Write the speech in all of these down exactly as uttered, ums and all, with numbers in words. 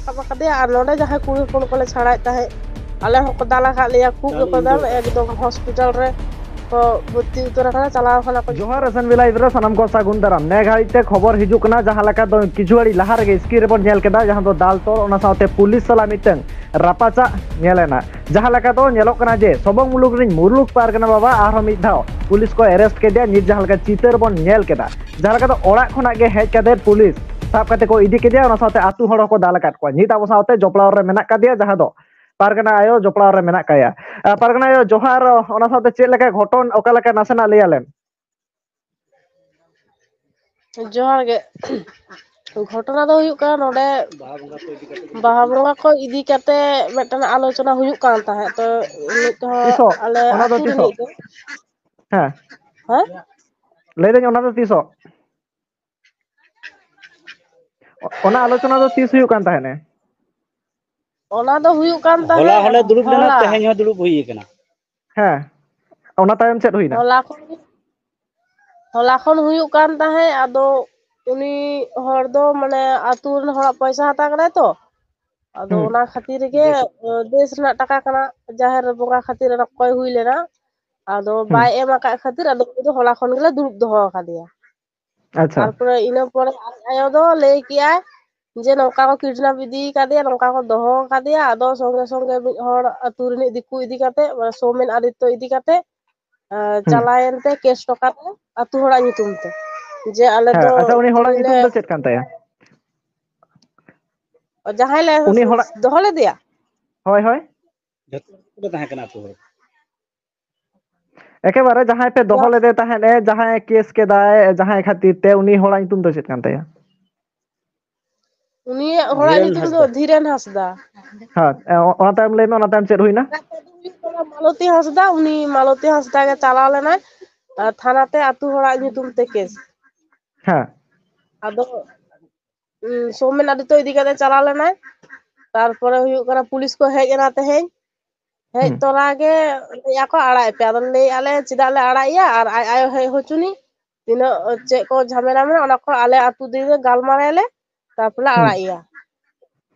ᱥᱟᱵ ᱟᱠᱟᱫᱮᱭᱟ᱾ ᱟᱨ ᱱᱚᱰᱮ ᱡᱟᱦᱟᱸᱭ ᱠᱩᱲᱤ ᱦᱚᱯᱚᱱ ᱠᱚᱞᱮ ᱪᱷᱟᱲᱟᱣᱮᱫ ᱛᱟᱦᱮᱸᱫ, ᱟᱞᱮ ᱦᱚᱸᱠᱚ ᱫᱟᱞ ᱟᱠᱟᱫ ᱞᱮᱭᱟ, ᱠᱷᱩᱵ ᱜᱮᱠᱚ ᱫᱟᱞ, ᱮᱠᱫᱚᱢ ᱦᱚᱥᱯᱤᱴᱟᱞ ᱨᱮ ᱠᱚ ᱵᱷᱚᱨᱛᱤ ᱩᱛᱟᱹᱨ ᱟᱠᱟᱱᱟ, ᱪᱟᱞᱟᱣ ᱟᱠᱟᱱᱟ ᱠᱚ᱾ ᱡᱚᱦᱟᱨ ᱮᱥ ᱮᱱ ᱵᱤ ᱞᱟᱭᱤᱵᱷ ᱨᱮ ᱥᱟᱱᱟᱢ ᱠᱚ ᱥᱟᱹᱜᱩᱱ ᱫᱟᱨᱟᱢ᱾ ᱱᱮ ᱜᱷᱟᱹᱲᱤᱡ ᱛᱮ ᱠᱷᱚᱵᱚᱨ ᱦᱤᱡᱩᱜ ᱠᱟᱱᱟ, ᱡᱟᱦᱟᱸ ᱞᱮᱠᱟ ᱫᱚ ᱠᱤᱪᱷᱩ ᱜᱷᱟᱹᱲᱤᱡ ᱞᱟᱦᱟ ᱨᱮᱜᱮ screen ᱨᱮᱵᱚᱱ ᱧᱮᱞ ᱠᱮᱫᱟ, ᱡᱟᱦᱟᱸ ᱫᱚ ᱫᱟᱞ ᱛᱚᱞ, ᱚᱱᱟ ᱥᱟᱶᱛᱮ ᱯᱩᱞᱤᱥ ᱥᱟᱞᱟᱜ ᱢᱤᱫᱴᱟᱝ ᱨᱟᱯᱟᱪᱟᱜ ᱧᱮᱞ ᱮᱱᱟ᱾ ᱡᱟᱦᱟᱸ ᱞᱮᱠᱟ ᱫᱚ ᱧᱮᱞᱚᱜ ᱠᱟᱱᱟ ᱡᱮ ᱥᱚᱵᱚᱝ ᱢᱩᱞᱩᱠ ᱨᱤᱱ ᱢᱩᱞᱩᱠ ᱯᱟᱨᱜᱟᱱᱟ ᱵᱟᱵᱟ ᱟᱨᱦᱚᱸ ᱢᱤᱫ ᱫᱷᱟᱣ ᱯᱩᱞᱤᱥ ᱠᱚ arrest ᱠᱮᱫᱮᱭᱟ᱾ ᱱᱤᱛ ᱡᱟᱦᱟᱸ ᱞᱮᱠᱟ ᱪᱤᱛᱟᱹᱨ ᱵᱚᱱ ᱧᱮᱞ ᱠᱮᱫᱟ, ᱡᱟᱦᱟᱸ ᱞᱮᱠᱟ ᱫᱚ ᱚᱲᱟᱜ ᱠᱷᱚᱱᱟᱜ ᱜᱮ ᱦᱮᱡ ᱠᱟᱛᱮ ᱯᱩᱞᱤᱥ ᱥᱟᱵ ᱠᱟᱛᱮ ᱠᱚ ᱤᱫᱤ ᱠᱮᱫᱮᱭᱟ, ᱚᱱᱟ ᱥᱟᱶᱛᱮ ᱟᱹᱛᱩ ᱦᱚᱲ ᱦᱚᱸᱠᱚ ᱫᱟᱞ ᱟᱠᱟᱫ ᱠᱚᱣᱟ᱾ ᱱᱤᱛ ᱟᱵᱚ ᱥᱟᱶᱛᱮ ᱡᱚᱯᱲᱟᱣ ᱨᱮ ᱢᱮᱱᱟᱜ ᱠᱟᱫᱮᱭᱟ, ᱡᱟᱦᱟᱸ ᱫᱚ ᱯᱟᱨᱜᱟᱱᱟ ᱟᱭᱳ ᱡᱚᱯᱲᱟᱣ ᱨᱮ ᱢᱮᱱᱟᱜ ᱠᱟᱭᱟ᱾ ᱟᱨ ᱯᱟᱨᱜᱟᱱᱟ ᱟᱭᱳ, ᱡᱚᱦᱟᱨ᱾ ᱚᱱᱟ ᱥᱟᱶᱛᱮ ᱪᱮᱫ ᱞᱮᱠᱟ ᱜᱷᱚᱴᱚᱱ, ᱚᱠᱟ ᱞᱮᱠᱟ, ᱱᱟᱥᱮᱱᱟᱜ ᱞᱟᱹᱭ ᱟᱞᱮᱢ᱾ ᱡᱚᱦᱟᱨ ᱜᱮ᱾ ᱜᱷᱚᱴᱚᱱᱟ ᱫᱚ ᱦᱩᱭᱩᱜ ᱠᱟᱱᱟ, ᱱᱚᱰᱮ ᱵᱟᱦᱟ ᱵᱚᱸᱜᱟ ᱠᱚ ᱤᱫᱤ ᱠᱟᱛᱮ ᱢᱤᱫᱴᱟᱝ ᱟᱞᱳᱪᱚᱱᱟ ᱦᱩᱭᱩᱜ ᱠᱟᱱ ᱛᱟᱦᱮᱸᱫ, ᱛᱚ ᱩᱱᱤ ᱛᱮᱦᱚᱸ ᱛᱤᱥᱚᱜ? ᱟᱞᱮ ᱚᱱᱟ ᱫᱚ ᱟᱹᱛᱩ ᱛᱤᱥᱚᱜ? ᱨᱤᱱᱤᱡ ᱜᱮ᱾ ᱦᱮᱸ᱾ ᱦᱮᱸ? ᱞᱟᱹᱭᱫᱟᱹᱧ, ᱚᱱᱟ ᱫᱚ ᱛᱤᱥᱚᱜ? ᱚ-, ᱚᱱᱟ ᱟᱞᱳᱪᱚᱱᱟ ᱫᱚ ᱛᱤᱥ ᱦᱩᱭᱩᱜ ᱠᱟᱱ ᱛᱟᱦᱮᱸᱱᱮ? ᱚᱱᱟ ᱫᱚ ᱦᱩᱭᱩᱜ ᱠᱟᱱ ᱦᱚᱞᱟ ᱛᱟᱦᱮᱸᱫ ᱦᱚᱞᱮ ᱫᱩᱲᱩᱵ ᱞᱮᱱᱟ, ᱦᱚᱞᱟ᱾ ᱛᱮᱦᱮᱧ ᱦᱚᱸ ᱫᱩᱲᱩᱵ ᱦᱩᱭ ᱟᱠᱟᱱᱟ᱾ ᱦᱮᱸ, ᱚᱱᱟ ᱛᱟᱭᱚᱢ ᱪᱮᱫ ᱦᱩᱭᱱᱟ? ᱦᱚᱞᱟ ᱠᱷᱚᱱ, ᱦᱚᱞᱟ ᱠᱷᱚᱱ ᱦᱩᱭᱩᱜ ᱠᱟᱱ ᱛᱟᱦᱮᱸᱫ, ᱟᱫᱚ ᱩᱱᱤ ᱦᱚᱲ ᱫᱚ ᱢᱟᱱᱮ ᱟᱹᱛᱩ ᱨᱮᱱ ᱦᱚᱲᱟᱜ ᱯᱚᱭᱥᱟ ᱦᱟᱛᱟᱣ ᱠᱟᱫᱟᱭ ᱛᱚ, ᱟᱫᱚ ᱦᱩᱸ᱾ ᱚᱱᱟ ᱠᱷᱟᱹᱛᱤᱨ ᱜᱮ, ᱫᱮᱥ ᱨᱮᱱᱟᱜ ᱴᱟᱠᱟ ᱠᱟᱱᱟ, ᱡᱟᱦᱮᱨ ᱵᱚᱸᱜᱟ ᱠᱷᱟᱹᱛᱤᱨ ᱚᱱᱟ ᱠᱚᱭ ᱦᱩᱭ ᱞᱮᱱᱟ, ᱟᱫᱚ ᱦᱩᱸ᱾ ᱵᱟᱭ ᱮᱢ ᱟᱠᱟᱫ ᱠᱷᱟᱹᱛᱤᱨ ᱟᱫᱚ ᱩᱱᱤ ᱫᱚ ᱦᱚᱞᱟ ᱠᱷᱚᱱ ᱜᱮᱞᱮ ᱫᱩᱲᱩᱵ ᱫᱚᱦᱚ ᱟᱠᱟᱫᱮᱭᱟ᱾ ᱟᱪᱪᱷᱟ᱾ ᱛᱟᱨᱯᱚᱨᱮ ᱤᱱᱟᱹ ᱯᱚᱨᱮ ᱟᱡ ᱟᱭᱳ ᱫᱚ ᱞᱟᱹᱭ ᱠᱮᱜᱼᱟᱭ ᱡᱮ ᱱᱚᱝᱠᱟ ᱠᱚ ᱠᱤᱰᱱᱟᱯ ᱤᱫᱤ ᱠᱟᱫᱮᱭᱟ, ᱱᱚᱝᱠᱟ ᱠᱚ ᱫᱚᱦᱚ ᱠᱟᱫᱮᱭᱟ᱾ ᱟᱫᱚ ᱥᱚᱸᱜᱮ ᱥᱚᱸᱜᱮ ᱢᱤᱫ ᱦᱚᱲ ᱟᱹᱛᱩ ᱨᱤᱱᱤᱡ ᱫᱤᱠᱩ ᱤᱫᱤ ᱠᱟᱛᱮ, ᱢᱟᱱᱮ ᱥᱳᱢᱮᱱ ᱟᱫᱤᱛᱛᱚ ᱤᱫᱤ ᱠᱟᱛᱮ, ᱟᱸ, ᱦᱩᱸ᱾ ᱪᱟᱞᱟᱣᱮᱱ ᱛᱮ ᱠᱮᱥ ᱦᱚᱴᱚ ᱠᱟᱫᱟᱭ ᱟᱹᱛᱩ ᱦᱚᱲᱟᱜ ᱧᱩᱛᱩᱢ ᱛᱮ, ᱡᱮ ᱟᱞᱮ ᱦᱮᱸ, ᱫᱚ ᱟᱪᱪᱷᱟ, ᱩᱱᱤ ᱦᱚᱲᱟᱜ ᱩᱱᱤ ᱞᱮ ᱧᱩᱛᱩᱢ ᱫᱚ ᱪᱮᱫ ᱠᱟᱱ ᱛᱟᱭᱟ? ᱡᱟᱦᱟᱸᱭ ᱞᱮ ᱩᱱᱤ ᱦᱚᱲᱟᱜ ᱫᱚᱦᱚ ᱞᱮᱫᱮᱭᱟ? ᱦᱳᱭ, ᱦᱳᱭ᱾ ᱡᱚᱛᱚ ᱠᱚ ᱛᱟᱦᱮᱸ ᱠᱟᱱᱟ ᱟᱹᱛᱩ ᱦᱚᱲ᱾ ᱮᱠᱮᱵᱟᱨᱮ ᱡᱟᱦᱟᱸᱭ ᱯᱮ ᱫᱚᱦᱚ ᱞᱮᱫᱮ ᱛᱟᱦᱮᱸᱫ ᱮ, ᱡᱟᱦᱟᱸᱭ ᱠᱮᱥ ᱠᱮᱫᱟᱭ, ᱡᱟᱦᱟᱸᱭ ᱠᱷᱟᱹᱛᱤᱨ ᱛᱮ, ᱩᱱᱤ ᱦᱚᱲᱟᱜ ᱧᱩᱛᱩᱢ ᱫᱚ ᱪᱮᱫ ᱠᱟᱱ ᱛᱟᱭᱟ? ᱩᱱᱤᱭᱟᱜ ᱦᱚᱲᱟᱜ ᱫᱷᱤᱨᱮᱱ ᱧᱩᱛᱩᱢ ᱫᱚ ᱦᱟᱸᱥᱫᱟ᱾ ᱫᱷᱤᱨᱮᱱ ᱦᱟᱸᱥᱫᱟ᱾ ᱦᱮᱸ, ᱚ-, ᱚᱱᱟ ᱛᱟᱭᱚᱢ ᱞᱟᱹᱭ ᱢᱮ, ᱚᱱᱟ ᱛᱟᱭᱚᱢ ᱪᱮᱫ ᱦᱩᱭᱱᱟ? ᱦᱩᱭᱩᱜ ᱠᱟᱱᱟ ᱢᱟᱞᱚᱛᱤ ᱦᱟᱸᱥᱫᱟ, ᱩᱱᱤ ᱢᱟᱞᱚᱛᱤ ᱦᱟᱸᱥᱫᱟ ᱜᱮ ᱪᱟᱞᱟᱣ ᱞᱮᱱᱟᱭ, ᱟᱨ ᱛᱷᱟᱱᱟ ᱛᱮ ᱟᱹᱛᱩ ᱦᱚᱲᱟᱜ ᱧᱩᱛᱩᱢ ᱛᱮ ᱠᱮᱥ᱾ ᱦᱮᱸ᱾ ᱟᱫᱚ, ᱩᱸ, ᱥᱳᱢᱮᱱ ᱟᱫᱤᱛᱛᱚ ᱤᱫᱤ ᱠᱟᱛᱮ ᱪᱟᱞᱟᱣ ᱞᱮᱱᱟᱭ, ᱛᱟᱨᱯᱚᱨᱮ ᱦᱩᱭᱩᱜ ᱠᱟᱱᱟ ᱯᱩᱞᱤᱥ ᱠᱚ ᱦᱮᱡ ᱮᱱᱟ ᱛᱮᱦᱮᱧ, ᱦᱮᱡ ᱦᱩᱸ᱾ ᱛᱚᱨᱟ ᱜᱮ ᱞᱟᱹᱭᱮᱜᱼᱟ ᱠᱚ ᱟᱲᱟᱜ ᱮᱯᱮ, ᱟᱫᱚ ᱞᱟᱹᱭᱮᱜᱼᱟ ᱞᱮ ᱪᱮᱫᱟᱜ ᱞᱮ ᱟᱲᱟᱜ ᱮᱭᱟ, ᱟᱨ ᱟᱡ ᱟᱭᱳ ᱦᱮᱡ ᱦᱚᱪᱚᱱᱤᱡ, ᱛᱤᱱᱟᱹᱜ ᱪᱮᱫ ᱠᱚ ᱡᱷᱟᱢᱮᱞᱟ ᱢᱮᱱᱟᱜᱼᱟ ᱚᱱᱟ ᱠᱚ ᱟᱞᱮ ᱟᱹᱛᱩ ᱫᱤᱱ ᱨᱮ ᱜᱟᱞᱢᱟᱨᱟᱭᱟᱞᱮ, ᱛᱟᱨᱯᱚᱨᱮ ᱞᱮ ᱦᱩᱸ᱾ ᱟᱲᱟᱜ ᱮᱭᱟ᱾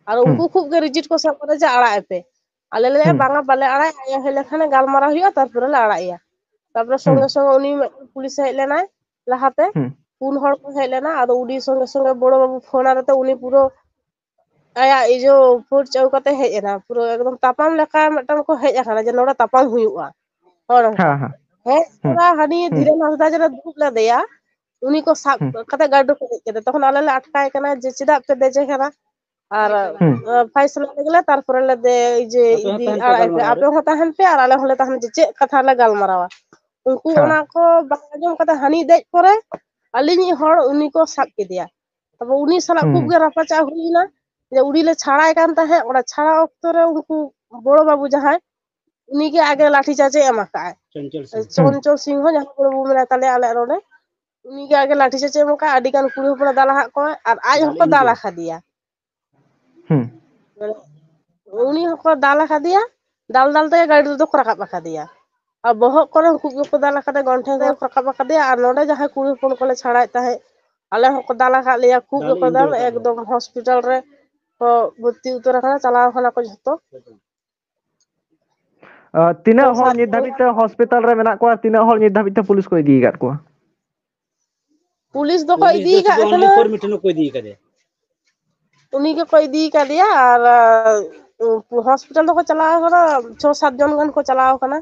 ᱟᱨ ᱦᱩᱸ᱾ ᱩᱱᱠᱩ ᱠᱷᱩᱵ ᱜᱮ ᱨᱤᱡᱤᱴ ᱠᱚ ᱥᱟᱵ ᱠᱟᱫᱟ ᱡᱮ ᱟᱲᱟᱜ ᱮᱯᱮ᱾ ᱟᱞᱮ ᱞᱮ ᱞᱟᱹᱭᱟ, ᱦᱩᱸ᱾ "ᱵᱟᱝᱟ, ᱵᱟᱞᱮ ᱟᱲᱟᱜ, ᱟᱭᱳ ᱦᱮᱡ ᱞᱮᱱᱠᱷᱟᱱᱮ ᱜᱟᱞᱢᱟᱨᱟᱣ ᱦᱩᱭᱩᱜᱼᱟ, ᱛᱟᱨᱯᱚᱨᱮ ᱞᱮ ᱟᱲᱟᱜ ᱮᱭᱟ᱾" ᱛᱟᱨᱯᱚᱨᱮ ᱦᱩᱸ᱾ ᱥᱚᱸᱜᱮ ᱥᱚᱸᱜᱮ ᱩᱱᱤ ᱢᱤᱫᱴᱮᱱ ᱯᱩᱞᱤᱥ ᱦᱮᱡ ᱞᱮᱱᱟᱭ ᱞᱟᱦᱟᱛᱮ, ᱦᱩᱸ᱾ ᱯᱩᱱ ᱦᱚᱲ ᱠᱚ ᱦᱮᱡ ᱞᱮᱱᱟ᱾ ᱟᱫᱚ ᱩᱱᱤ ᱥᱚᱸᱜᱮ ᱥᱚᱸᱜᱮ ᱵᱚᱲᱚ ᱵᱟᱹᱵᱩ ᱯᱷᱳᱱ ᱟᱫᱮ ᱛᱮ ᱩᱱᱤ ᱯᱩᱨᱟᱹ ᱟᱭᱟᱜ ᱤᱭᱟᱹ ᱯᱷᱳᱨ ᱪᱟᱹᱣ ᱠᱟᱛᱮ ᱦᱮᱡ ᱮᱱᱟ, ᱯᱩᱨᱟᱹ ᱮᱠᱫᱚᱢ ᱛᱟᱯᱟᱢ ᱞᱮᱠᱟ ᱢᱤᱫᱴᱟᱝ ᱠᱚ ᱦᱮᱡ ᱟᱠᱟᱱᱟ ᱡᱮ ᱱᱚᱰᱮ ᱛᱟᱯᱟᱢ ᱦᱩᱭᱩᱜᱼᱟ᱾ ᱦᱚᱲ ᱦᱚᱸ ᱦᱮᱸ, ᱦᱮᱸ᱾ ᱦᱮᱡ ᱦᱩᱸ, ᱛᱚᱨᱟ ᱦᱟᱹᱱᱤ ᱦᱩᱸ᱾ ᱫᱷᱤᱨᱮᱱ ᱦᱟᱸᱥᱫᱟ ᱡᱮᱱᱟ ᱫᱩᱲᱩᱵ ᱞᱮᱫᱮᱭᱟ, ᱩᱱᱤ ᱠᱚ ᱥᱟᱵ ᱦᱩᱸ᱾ ᱠᱟᱛᱮ ᱜᱟᱹᱰᱤ ᱠᱚ ᱫᱮᱡ ᱠᱮᱫᱟ᱾ ᱛᱚᱠᱷᱚᱱ ᱟᱞᱮ ᱞᱮ ᱟᱴᱠᱟᱭ ᱠᱟᱱᱟ ᱡᱮ ᱪᱮᱫᱟᱜ ᱯᱮ ᱫᱮᱡᱮ ᱠᱟᱱᱟ? ᱟᱨ, ᱦᱩᱸ᱾ ᱟᱸ, ᱯᱷᱟᱭᱥᱟᱞᱟ ᱞᱮᱜᱮ ᱞᱮ, ᱛᱟᱨᱯᱚᱨᱮ ᱞᱮ ᱫᱮ-, ᱤᱭᱟᱹ, ᱟᱯᱮ ᱦᱚᱸ ᱤᱫᱤ ᱛᱟᱦᱮᱱ ᱯᱮ ᱟᱲᱟᱜ ᱯᱮ, ᱜᱟᱞᱢᱟᱨᱟᱣ ᱨᱮ᱾ ᱟᱯᱮ ᱦᱚᱸ ᱛᱟᱦᱮᱱ ᱯᱮ ᱟᱨ ᱟᱞᱮ ᱦᱚᱸᱞᱮ ᱛᱟᱦᱮᱱᱟ, ᱡᱮ ᱪᱮᱫ ᱠᱟᱛᱷᱟ ᱞᱮ ᱜᱟᱞᱢᱟᱨᱟᱣᱟ᱾ ᱩᱱᱠᱩ ᱦᱮᱸ᱾ ᱚᱱᱟ ᱠᱚ ᱵᱟᱝ ᱟᱸᱡᱚᱢ ᱠᱟᱛᱮ ᱦᱟᱹᱱᱤ ᱫᱮᱡ ᱯᱚᱨᱮ ᱟᱹᱞᱤᱧᱤᱡ ᱦᱚᱲ ᱩᱱᱤ ᱠᱚ ᱥᱟᱵ ᱠᱮᱫᱮᱭᱟ᱾ ᱛᱟᱨᱯᱚᱨ ᱩᱱᱤ ᱥᱟᱞᱟᱜ ᱦᱩᱸ, ᱠᱷᱩᱵ ᱦᱩᱸ᱾ ᱜᱮ ᱨᱟᱯᱟᱪᱟᱜ ᱦᱩᱭ ᱮᱱᱟ, ᱡᱮ ᱩᱱᱤ ᱞᱮ ᱪᱷᱟᱲᱟᱭ ᱠᱟᱱ ᱛᱟᱦᱮᱸᱫ, ᱚᱱᱟ ᱪᱷᱟᱲᱟ ᱚᱠᱛᱚ ᱨᱮ ᱩᱱᱠᱩ ᱵᱚᱲᱚ ᱵᱟᱹᱵᱩ ᱡᱟᱦᱟᱸᱭ, ᱩᱱᱤ ᱜᱮ ᱟᱜᱮ ᱞᱟᱴᱷᱤ ᱪᱟᱨᱡᱽ ᱮ ᱮᱢ ᱟᱠᱟᱫᱼᱟᱭ᱾ ᱪᱚᱧᱪᱚᱞ ᱥᱤᱝ᱾ ᱦᱩᱸ᱾ ᱪᱚᱧᱪᱚᱞ ᱥᱤᱝᱦᱚ ᱡᱟᱦᱟᱸ ᱵᱚᱲᱚ ᱵᱟᱹᱵᱩ ᱢᱮᱱᱟᱭ ᱛᱟᱞᱮᱭᱟ ᱟᱞᱮ ᱱᱚᱰᱮ, ᱩᱱᱤ ᱜᱮ ᱟᱜᱮ ᱞᱟᱴᱷᱤ ᱪᱟᱨᱡᱽ ᱮ ᱮᱢ ᱟᱠᱟᱫᱼᱟ, ᱟᱹᱰᱤ ᱜᱟᱱ ᱠᱩᱲᱤ ᱦᱚᱯᱚᱱᱮ ᱫᱟᱞ ᱟᱠᱟᱫ ᱠᱚᱣᱟ ᱟᱨ ᱟᱡ ᱫᱟᱞ ᱦᱚᱸᱠᱚ ᱤᱫᱤ ᱫᱟᱞ ᱠᱚᱣᱟ᱾ ᱟᱠᱟᱫᱮᱭᱟ᱾ ᱦᱩᱸ᱾ ᱩᱱᱤ ᱦᱚᱸᱠᱚ ᱫᱟᱞ ᱟᱠᱟᱫᱮᱭᱟ, ᱫᱟᱞ ᱫᱟᱞ ᱛᱮᱜᱮ ᱜᱟᱹᱰᱤ ᱨᱮᱫᱚ ᱠᱚ ᱨᱟᱠᱟᱵ ᱟᱠᱟᱫᱮᱭᱟ᱾ ᱟᱨ ᱵᱚᱦᱚᱜ ᱠᱚᱨᱮ ᱦᱚᱸ ᱠᱷᱩᱵ ᱜᱮᱠᱚ ᱫᱟᱞ ᱟᱠᱟᱫᱮᱭᱟ, ᱜᱚᱱᱴᱷᱮ ᱠᱚᱨᱮ ᱠᱚ ᱨᱟᱠᱟᱵ ᱟᱠᱟᱫᱮᱭᱟ᱾ ᱟᱨ ᱱᱚᱰᱮ ᱡᱟᱦᱟᱸᱭ ᱠᱩᱲᱤ ᱦᱚᱯᱚᱱ ᱠᱚᱞᱮ ᱪᱷᱟᱲᱟᱭᱮᱫ ᱛᱟᱦᱮᱸᱫ, ᱟᱞᱮ ᱦᱚᱸᱠᱚ ᱫᱟᱞ ᱟᱠᱟᱫ ᱞᱮᱭᱟ, ᱠᱷᱩᱵ ᱫᱟᱞ ᱜᱮᱠᱚ ᱤᱧ ᱫᱟᱞ, ᱫᱚ ᱫᱟᱞ᱾ ᱮᱠᱫᱚᱢ ᱦᱚᱥᱯᱤᱴᱟᱞ ᱨᱮ ᱠᱚ ᱵᱷᱚᱨᱛᱤ ᱩᱛᱟᱹᱨ ᱟᱠᱟᱱᱟ, ᱪᱟᱞᱟᱣ ᱟᱠᱟᱱᱟ ᱠᱚ ᱡᱷᱚᱛᱚ᱾ ᱟᱸ, ᱛᱤᱱᱟᱹᱜ ᱦᱚᱲ ᱥᱟᱨ ᱱᱤᱛ ᱫᱷᱟᱹᱵᱤᱡ ᱛᱮ ᱦᱚᱥᱯᱤᱴᱟᱞ ᱨᱮ ᱢᱮᱱᱟᱜ ᱠᱚᱣᱟ? ᱛᱤᱱᱟᱹᱜ ᱦᱚᱲ ᱱᱤᱛ ᱫᱷᱟᱹᱵᱤᱡ ᱛᱮ ᱯᱩᱞᱤᱥ ᱠᱚ ᱤᱫᱤ ᱟᱠᱟᱫ ᱠᱚᱣᱟ? ᱯᱩᱞᱤᱥ ᱫᱚᱠᱚ ᱯᱩᱞᱤᱥ ᱤᱫᱤ ᱫᱚ ᱟᱠᱟᱫ ᱥᱩᱫᱷᱩ ᱠᱟᱱᱟ᱾ Only for ᱢᱤᱴᱷᱩᱱ ᱠᱚ ᱤᱫᱤ ᱟᱠᱟᱫᱮᱭᱟ᱾ ᱩᱱᱤ ᱜᱮᱠᱚ ᱤᱫᱤ ᱟᱠᱟᱫᱮᱭᱟ ᱟᱨ, ᱟᱸ, ᱦᱚᱥᱯᱤᱴᱟᱞ ᱫᱚᱠᱚ ᱪᱟᱞᱟᱣ ᱟᱠᱟᱱᱟ, ᱪᱷᱚ ᱥᱟᱛ ᱡᱚᱱ ᱜᱟᱱ ᱠᱚ ᱪᱟᱞᱟᱣ ᱟᱠᱟᱱᱟ᱾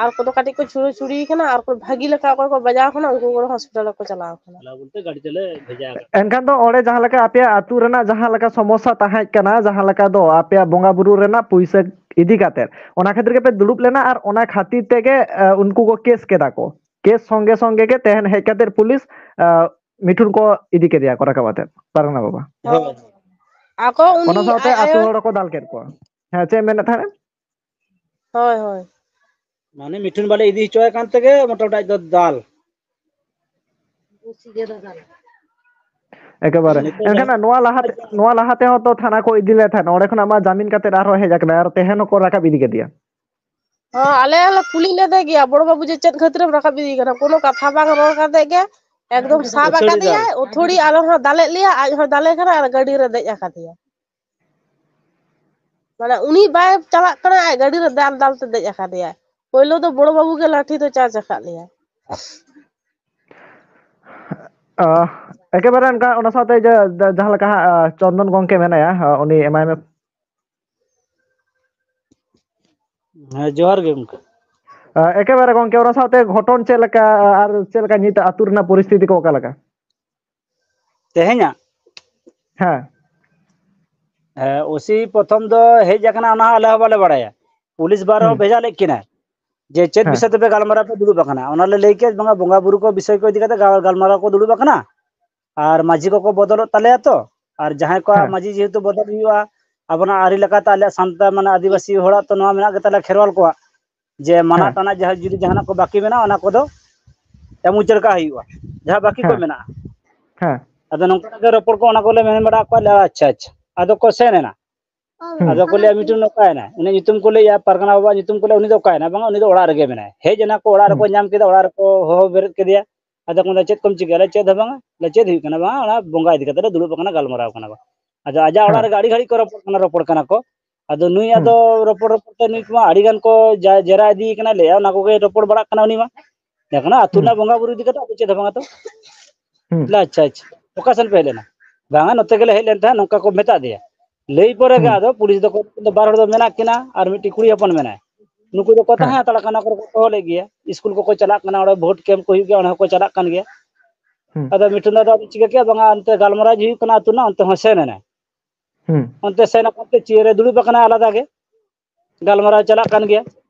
ᱟᱨ ᱠᱚᱫᱚ ᱠᱟᱹᱴᱤᱡ ᱠᱚ ᱪᱷᱩᱲᱟᱹ ᱪᱷᱩᱲᱤ ᱟᱠᱟᱱᱟ, ᱟᱨ ᱠᱚ ᱵᱷᱟᱹᱜᱤ ᱞᱮᱠᱟ ᱚᱠᱚᱭ ᱠᱚ ᱵᱟᱡᱟᱣ ᱟᱠᱟᱱᱟ, ᱩᱱᱠᱩ ᱠᱚᱫᱚ ᱦᱚᱥᱯᱤᱴᱟᱞ ᱨᱮᱠᱚ ᱪᱟᱞᱟᱣ ᱟᱠᱟᱱᱟ᱾ ᱪᱟᱞᱟᱣ ᱵᱚᱞᱛᱮ ᱜᱟᱹᱰᱤ ᱛᱮᱞᱮ ᱵᱷᱮᱡᱟ ᱟᱠᱟᱫ ᱠᱚᱣᱟ᱾ ᱮᱱᱠᱷᱟᱱ ᱫᱚ ᱚᱸᱰᱮ ᱡᱟᱦᱟᱸ ᱞᱮᱠᱟ ᱟᱯᱮᱭᱟᱜ ᱟᱹᱛᱩ ᱨᱮᱱᱟᱜ ᱡᱟᱦᱟᱸ ᱞᱮᱠᱟ ᱥᱚᱢᱚᱥᱥᱟ ᱛᱟᱦᱮᱸ ᱠᱟᱱᱟ, ᱡᱟᱦᱟᱸ ᱞᱮᱠᱟ ᱫᱚ ᱟᱯᱮᱭᱟᱜ ᱵᱚᱸᱜᱟ ᱵᱩᱨᱩ ᱨᱮᱱᱟᱜ ᱯᱩᱭᱥᱟᱹ ᱤᱫᱤ ᱠᱟᱛᱮ, ᱚᱱᱟ ᱠᱷᱟᱹᱛᱤᱨ ᱜᱮᱯᱮ ᱫᱩᱲᱩᱵ ᱞᱮᱱᱟ ᱟᱨ ᱚᱱᱟ ᱠᱷᱟᱹᱛᱤᱨ ᱛᱮᱜᱮ, ᱟᱸ, ᱩᱱᱠᱩ ᱠᱚ ᱠᱮᱥ ᱠᱮᱫᱟ ᱠᱚ᱾ ᱠᱮᱥ ᱥᱚᱸᱜᱮ ᱥᱚᱸᱜᱮ ᱜᱮ ᱛᱮᱦᱮᱧ ᱦᱮᱡ ᱠᱟᱛᱮ ᱯᱩᱞᱤᱥ, ᱟᱸ, ᱢᱤᱴᱷᱩᱱ ᱠᱚ ᱤᱫᱤ ᱠᱮᱫᱮᱭᱟ ᱠᱚ ᱨᱟᱠᱟᱵ ᱠᱟᱛᱮ ᱯᱟᱨᱜᱟᱱᱟ ᱵᱟᱵᱟ᱾ ᱦᱳᱭ᱾ ᱟᱠᱚ ᱩᱱᱤ ᱚᱱᱟ ᱥᱟᱶᱛᱮ ᱟᱡ ᱟᱹᱛᱩ ᱟᱭᱳ ᱦᱚᱲ ᱦᱚᱸᱠᱚ ᱫᱟᱞ ᱠᱮᱫ ᱠᱚᱣᱟ᱾ ᱦᱮᱸ, ᱪᱮᱫ ᱮᱢ ᱢᱮᱱᱮᱫ ᱛᱟᱦᱮᱸᱫ? ᱦᱳᱭ, ᱦᱳᱭ᱾ ᱢᱟᱱᱮ ᱢᱤᱴᱷᱩᱱ ᱵᱟᱞᱮ ᱤᱫᱤ ᱦᱚᱪᱚᱣᱟᱭ ᱠᱟᱱ ᱛᱮᱜᱮ ᱢᱚᱴᱟᱢᱩᱴᱤ ᱟᱡ ᱫᱚ ᱫᱟᱞ᱾ ᱮᱠᱮᱵᱟᱨᱮ᱾ ᱱᱤᱛᱚᱜ ᱮᱱᱠᱷᱟᱱ ᱡᱟᱦᱟᱸ ᱱᱚᱣᱟ ᱞᱟᱦᱟᱛᱮ, ᱱᱚᱣᱟ ᱞᱟᱦᱟ ᱛᱮᱦᱚᱸ ᱛᱚ ᱛᱷᱟᱱᱟ ᱠᱚ ᱤᱫᱤ ᱞᱮᱫ ᱛᱟᱦᱮᱸᱫ, ᱚᱸᱰᱮ ᱠᱷᱚᱱᱟᱜ ᱢᱟ ᱡᱟᱢᱤᱱ ᱠᱟᱛᱮ ᱟᱨᱦᱚᱸ ᱦᱮᱡ ᱟᱠᱟᱱᱟᱭ, ᱟᱨ ᱛᱮᱦᱮᱧ ᱦᱚᱸᱠᱚ ᱨᱟᱠᱟᱵ ᱤᱫᱤ ᱠᱮᱫᱮᱭᱟ᱾ ᱦᱚᱸ, ᱟᱞᱮ ᱞᱮ ᱠᱩᱞᱤ ᱞᱮᱫᱮ ᱜᱮᱭᱟ, ᱵᱚᱲᱚ ᱵᱟᱹᱵᱩ ᱡᱮ ᱪᱮᱫ ᱠᱷᱟᱹᱛᱤᱨᱮᱢ ᱨᱟᱠᱟᱵ ᱤᱫᱤ ᱠᱟᱱᱟ? ᱠᱳᱱᱳ ᱠᱟᱛᱷᱟ ᱵᱟᱝ ᱨᱚᱲ ᱠᱟᱛᱮ ᱜᱮ ᱮᱠᱫᱚᱢ ᱥᱟᱵ ᱟᱹᱛᱷᱟᱹᱲᱤ ᱫᱟᱞ᱾ ᱟᱠᱟᱫᱮᱭᱟᱭ, ᱟᱹᱛᱷᱟᱹᱲᱤ ᱟᱞᱮ ᱦᱚᱸ ᱫᱟᱞᱮᱫ ᱞᱮᱭᱟ, ᱟᱡ ᱦᱚᱸ ᱫᱟᱞᱮ ᱠᱟᱱᱟ ᱟᱨ ᱜᱟᱹᱰᱤ ᱨᱮ ᱫᱮᱡ ᱟᱠᱟᱫᱮᱭᱟ᱾ ᱢᱟᱱᱮ ᱩᱱᱤ ᱵᱟᱭ ᱪᱟᱞᱟᱜ ᱠᱟᱱᱟ, ᱟᱡ ᱜᱟᱹᱰᱤ ᱨᱮ ᱫᱟᱞ ᱫᱟᱞ ᱛᱮ ᱫᱮᱡ ᱟᱠᱟᱫᱮᱭᱟ᱾ ᱯᱳᱭᱞᱳ ᱫᱚ ᱵᱚᱲᱚ ᱵᱟᱹᱵᱩ ᱜᱮ ᱞᱟᱴᱷᱤ ᱫᱚ ᱪᱟᱨᱡᱽ ᱟᱠᱟᱫ ᱞᱮᱭᱟ᱾ ᱚ, ᱮᱠᱮᱵᱟᱨᱮ ᱚᱱᱠᱟ, ᱚᱱᱟ ᱥᱟᱶᱛᱮ ᱡᱮ, ᱡᱟ-, ᱡᱟᱦᱟᱸ ᱞᱮᱠᱟ ᱦᱟᱸᱜ, ᱟ, ᱪᱚᱱᱫᱚᱱ ᱜᱚᱝᱠᱮ ᱢᱮᱱᱟᱭᱟ, ᱟ, ᱩᱱᱤ ᱮᱢᱟᱭ ᱢᱮ᱾ ᱦᱮᱸ, ᱡᱚᱦᱟᱨ ᱜᱮ ᱜᱚᱝᱠᱮ᱾ ᱟ, ᱮᱠᱮᱵᱟᱨᱮ ᱜᱚᱝᱠᱮ, ᱚᱱᱟ ᱥᱟᱶᱛᱮ ᱜᱷᱚᱴᱚᱱ ᱪᱮᱫ ᱞᱮᱠᱟ, ᱟ-, ᱟᱨ ᱪᱮᱫ ᱞᱮᱠᱟ ᱱᱤᱛ ᱟᱹᱛᱩ ᱨᱮᱱᱟᱜ ᱯᱚᱨᱤᱥᱛᱷᱤᱛᱤ ᱠᱚ ᱚᱠᱟ ᱞᱮᱠᱟ? ᱛᱮᱦᱮᱧᱟᱜ? ᱦᱮᱸ᱾ ᱦᱮᱸ, ᱳᱥᱤ ᱯᱨᱚᱛᱷᱚᱢ ᱫᱚ ᱦᱮᱡ ᱟᱠᱟᱱᱟ, ᱚᱱᱟ ᱦᱚᱸ ᱟᱞᱮ ᱦᱚᱸ ᱵᱟᱞᱮ ᱵᱟᱲᱟᱭᱟ᱾ ᱯᱩᱞᱤᱥ ᱵᱟᱨ ᱦᱚᱸ ᱦᱩᱸ᱾ ᱵᱷᱮᱡᱟ ᱞᱮᱫ ᱠᱤᱱᱟᱭ ᱡᱮ ᱪᱮᱫ ᱦᱮᱸ᱾ ᱵᱤᱥᱚᱭ ᱛᱮᱯᱮ ᱜᱟᱞᱢᱟᱨᱟᱣ ᱯᱮ ᱫᱩᱲᱩᱵ ᱟᱠᱟᱱᱟ, ᱚᱱᱟ ᱞᱮ ᱞᱟᱹᱭ ᱠᱮᱫ, ᱵᱟᱝᱟ, ᱵᱚᱸᱜᱟ ᱵᱩᱨᱩ ᱠᱚ ᱵᱤᱥᱚᱭ ᱠᱚ ᱤᱫᱤ ᱠᱟᱛᱮ ᱜᱟᱞ-, ᱜᱟᱞᱢᱟᱨᱟᱣ ᱠᱚ ᱫᱩᱲᱩᱵ ᱟᱠᱟᱱᱟ᱾ ᱟᱨ ᱢᱟᱹᱡᱷᱤ ᱠᱚᱠᱚ ᱵᱚᱫᱚᱞᱚᱜ ᱛᱟᱞᱮᱭᱟ ᱛᱚ, ᱟᱨ ᱡᱟᱦᱟᱸᱭ ᱠᱚᱣᱟᱜ ᱦᱮᱸ᱾ ᱢᱟᱹᱡᱷᱤ ᱡᱮᱦᱮᱛᱩ ᱵᱚᱫᱚᱞ ᱦᱩᱭᱩᱜᱼᱟ, ᱟᱵᱚᱱᱟᱜ ᱟᱹᱨᱤ ᱞᱮᱠᱟᱛᱮ ᱟᱞᱮᱭᱟᱜ ᱥᱟᱱᱛᱟᱲ, ᱢᱟᱱᱮ, ᱟᱹᱫᱤᱵᱟᱹᱥᱤ ᱦᱚᱲᱟᱜ ᱛᱚ ᱱᱚᱣᱟ ᱢᱮᱱᱟᱜ ᱜᱮᱛᱟᱞᱮᱭᱟ, ᱠᱷᱮᱨᱣᱟᱞ ᱠᱚᱣᱟᱜ, ᱡᱮ ᱢᱟᱱᱟ ᱦᱮᱸ᱾ ᱴᱟᱱᱟ ᱡᱟᱦᱟᱸ ᱡᱩᱫᱤ ᱡᱟᱦᱟᱱᱟᱜ ᱠᱚ ᱵᱟᱹᱠᱤ ᱢᱮᱱᱟᱜᱼᱟ, ᱚᱱᱟ ᱠᱚᱫᱚ ᱮᱢ ᱩᱪᱟᱹᱲ ᱠᱟᱜ ᱦᱩᱭᱩᱜᱼᱟ, ᱡᱟᱦᱟᱸ ᱵᱟᱹᱠᱤ ᱠᱚ ᱦᱮᱸ᱾ ᱢᱮᱱᱟᱜᱼᱟ᱾ ᱦᱮᱸ᱾ ᱟᱫᱚ ᱱᱚᱝᱠᱟ ᱜᱮ ᱨᱚᱯᱚᱲ ᱠᱚ, ᱚᱱᱟ ᱠᱚᱞᱮ ᱢᱮᱱ ᱵᱟᱲᱟ ᱟᱠᱚᱣᱟ, ᱞᱮ, ᱟᱪᱪᱷᱟ, ᱟᱪᱪᱷᱟ᱾ ᱟᱫᱚ ᱠᱚ ᱥᱮᱱ ᱮᱱᱟ᱾ ᱦᱩᱸ᱾ ᱟᱫᱚ ᱠᱚ ᱞᱟᱹᱭᱟ, "ᱢᱤᱫᱴᱮᱱ ᱚᱠᱟᱭᱮᱱᱟ?" ᱩᱱᱤ ᱧᱩᱛᱩᱢ ᱠᱚ ᱞᱟᱹᱭᱟ, ᱯᱟᱨᱜᱟᱱᱟ ᱵᱟᱵᱟᱣᱟᱜ ᱧᱩᱛᱩᱢ ᱠᱚ ᱞᱟᱹᱭᱟ, ᱩᱱᱤ ᱫᱚ ᱚᱠᱟᱭᱮᱱᱟ? ᱵᱟᱝᱟ, ᱩᱱᱤ ᱫᱚ ᱚᱲᱟᱜ ᱨᱮᱜᱮ ᱢᱮᱱᱟᱭᱟ᱾ ᱦᱮᱡ ᱮᱱᱟ ᱠᱚ, ᱚᱲᱟᱜ ᱦᱩᱸ᱾ ᱨᱮᱠᱚ ᱧᱟᱢ ᱠᱮᱫᱟ, ᱚᱲᱟᱜ ᱨᱮᱠᱚ ᱦᱚᱦᱚ ᱵᱮᱨᱮᱫ ᱠᱮᱫᱮᱭᱟ᱾ ᱟᱫᱚ ᱠᱚ ᱢᱮᱱᱫᱟ, "ᱪᱮᱫ ᱠᱚᱢ ᱪᱤᱠᱟᱹᱭᱟ?" ᱞᱟᱹᱭᱟ, "ᱪᱮᱫ ᱦᱚᱸ ᱵᱟᱝᱟ, ᱵᱟᱝᱟ, ᱚᱱᱟ ᱵᱚᱸᱜᱟ ᱤᱫᱤ ᱠᱟᱛᱮ ᱞᱮ ᱫᱩᱲᱩᱵ ᱟᱠᱟᱱᱟ, ᱜᱟᱞᱢᱟᱨᱟᱣ ᱠᱟᱱᱟ ᱠᱚ᱾" ᱟᱫᱚ ᱟᱡᱟᱜ ᱚᱲᱟᱜ ᱦᱮᱸ᱾ ᱨᱮᱜᱮ ᱟᱹᱰᱤ ᱜᱷᱟᱹᱲᱤᱡ ᱠᱚ ᱨᱚᱯᱚᱲ ᱠᱟᱱᱟ, ᱨᱚᱯᱚᱲ ᱠᱟᱱᱟ ᱠᱚ᱾ ᱟᱫᱚ ᱱᱩᱭ ᱦᱩᱸ᱾ ᱟᱫᱚ ᱨᱚᱯᱚᱲ ᱨᱚᱯᱚᱲ ᱛᱮ ᱱᱩᱭ ᱠᱚᱢᱟ ᱟᱹᱰᱤ ᱜᱟᱱ ᱠᱚ ᱡᱟ-, ᱡᱮᱨᱟ ᱤᱫᱤᱭᱮ ᱠᱟᱱᱟ, ᱞᱟᱹᱭᱟ, ᱚᱱᱟ ᱠᱚᱜᱮ ᱨᱚᱯᱚᱲ ᱵᱟᱲᱟᱜ ᱠᱟᱱᱟ ᱩᱱᱤ ᱢᱟ᱾ ᱮᱠᱷᱚᱱ ᱟᱹᱛᱩ ᱦᱩᱸ᱾ ᱨᱮᱱᱟᱜ ᱵᱚᱸᱜᱟ ᱵᱩᱨᱩ ᱤᱫᱤ ᱠᱟᱛᱮ ᱟᱫᱚ ᱪᱮᱫ ᱦᱚᱸ ᱵᱟᱝᱟ ᱛᱚ᱾ ᱦᱩᱸ᱾ ᱞᱟᱹᱭᱟ, "ᱟᱪᱪᱷᱟ, ᱟᱪᱪᱷᱟ, ᱚᱠᱟ ᱥᱮᱱ ᱯᱮ ᱦᱮᱡ ᱞᱮᱱᱟ?" "ᱵᱟᱝᱟ, ᱱᱚᱛᱮ ᱜᱮᱞᱮ ᱦᱮᱡ ᱞᱮᱱ ᱛᱟᱦᱮᱸᱫ," ᱱᱚᱝᱠᱟ ᱠᱚ ᱢᱮᱛᱟ ᱫᱮᱭᱟ᱾ ᱞᱟᱹᱭ ᱯᱚᱨᱮ ᱜᱮ ᱦᱩᱸ᱾ ᱟᱫᱚ ᱯᱩᱞᱤᱥ ᱫᱚᱠᱚ, ᱵᱟᱨ ᱦᱚᱲ ᱫᱚ ᱢᱮᱱᱟᱜ ᱠᱤᱱᱟ ᱟᱨ ᱢᱤᱫᱴᱤᱡ ᱠᱩᱲᱤ ᱦᱚᱯᱚᱱ ᱢᱮᱱᱟᱭ᱾ ᱱᱩᱠᱩ ᱫᱚᱠᱚ ᱦᱮᱸ᱾ ᱛᱟᱦᱮᱸ ᱦᱟᱛᱟᱲ ᱠᱟᱱᱟ, ᱚᱱᱟ ᱠᱚᱨᱮ ᱠᱚ ᱦᱚᱦᱚ ᱞᱮᱫ ᱜᱮᱭᱟ᱾ ᱤᱥᱠᱩᱞ ᱠᱚᱠᱚ ᱪᱟᱞᱟᱜ ᱠᱟᱱᱟ, ᱚᱸᱰᱮ ᱵᱷᱳᱴ ᱠᱮᱢᱯ ᱠᱚ ᱦᱩᱭᱩᱜ ᱜᱮᱭᱟ, ᱚᱸᱰᱮ ᱦᱚᱸᱠᱚ ᱪᱟᱞᱟᱜ ᱠᱟᱱ ᱜᱮᱭᱟ᱾ ᱦᱩᱸ᱾ ᱟᱫᱚ ᱢᱤᱴᱷᱩᱱ ᱫᱟ ᱫᱚ ᱟᱫᱚ ᱪᱤᱠᱟᱹ ᱠᱮᱜᱼᱟ, ᱵᱟᱝᱟ, ᱚᱱᱛᱮ ᱜᱟᱞᱢᱟᱨᱟᱣ ᱡᱮ ᱦᱩᱭᱩᱜ ᱠᱟᱱᱟ ᱟᱹᱛᱩ ᱨᱮᱱᱟᱜ, ᱚᱱᱛᱮ ᱦᱚᱸ ᱥᱮᱱ ᱮᱱᱟᱭ᱾ ᱦᱩᱸ᱾ ᱚᱱᱛᱮ ᱥᱮᱱ ᱟᱠᱟᱱ ᱛᱮ ᱪᱮᱭᱟᱨ ᱨᱮ ᱫᱩᱲᱩᱵ ᱟᱠᱟᱱᱟᱭ ᱟᱞᱟᱫᱟ ᱜᱮ᱾ ᱜᱟᱞᱢᱟᱨᱟᱣ ᱪᱟᱞᱟᱜ ᱠᱟᱱ ᱜᱮᱭᱟ᱾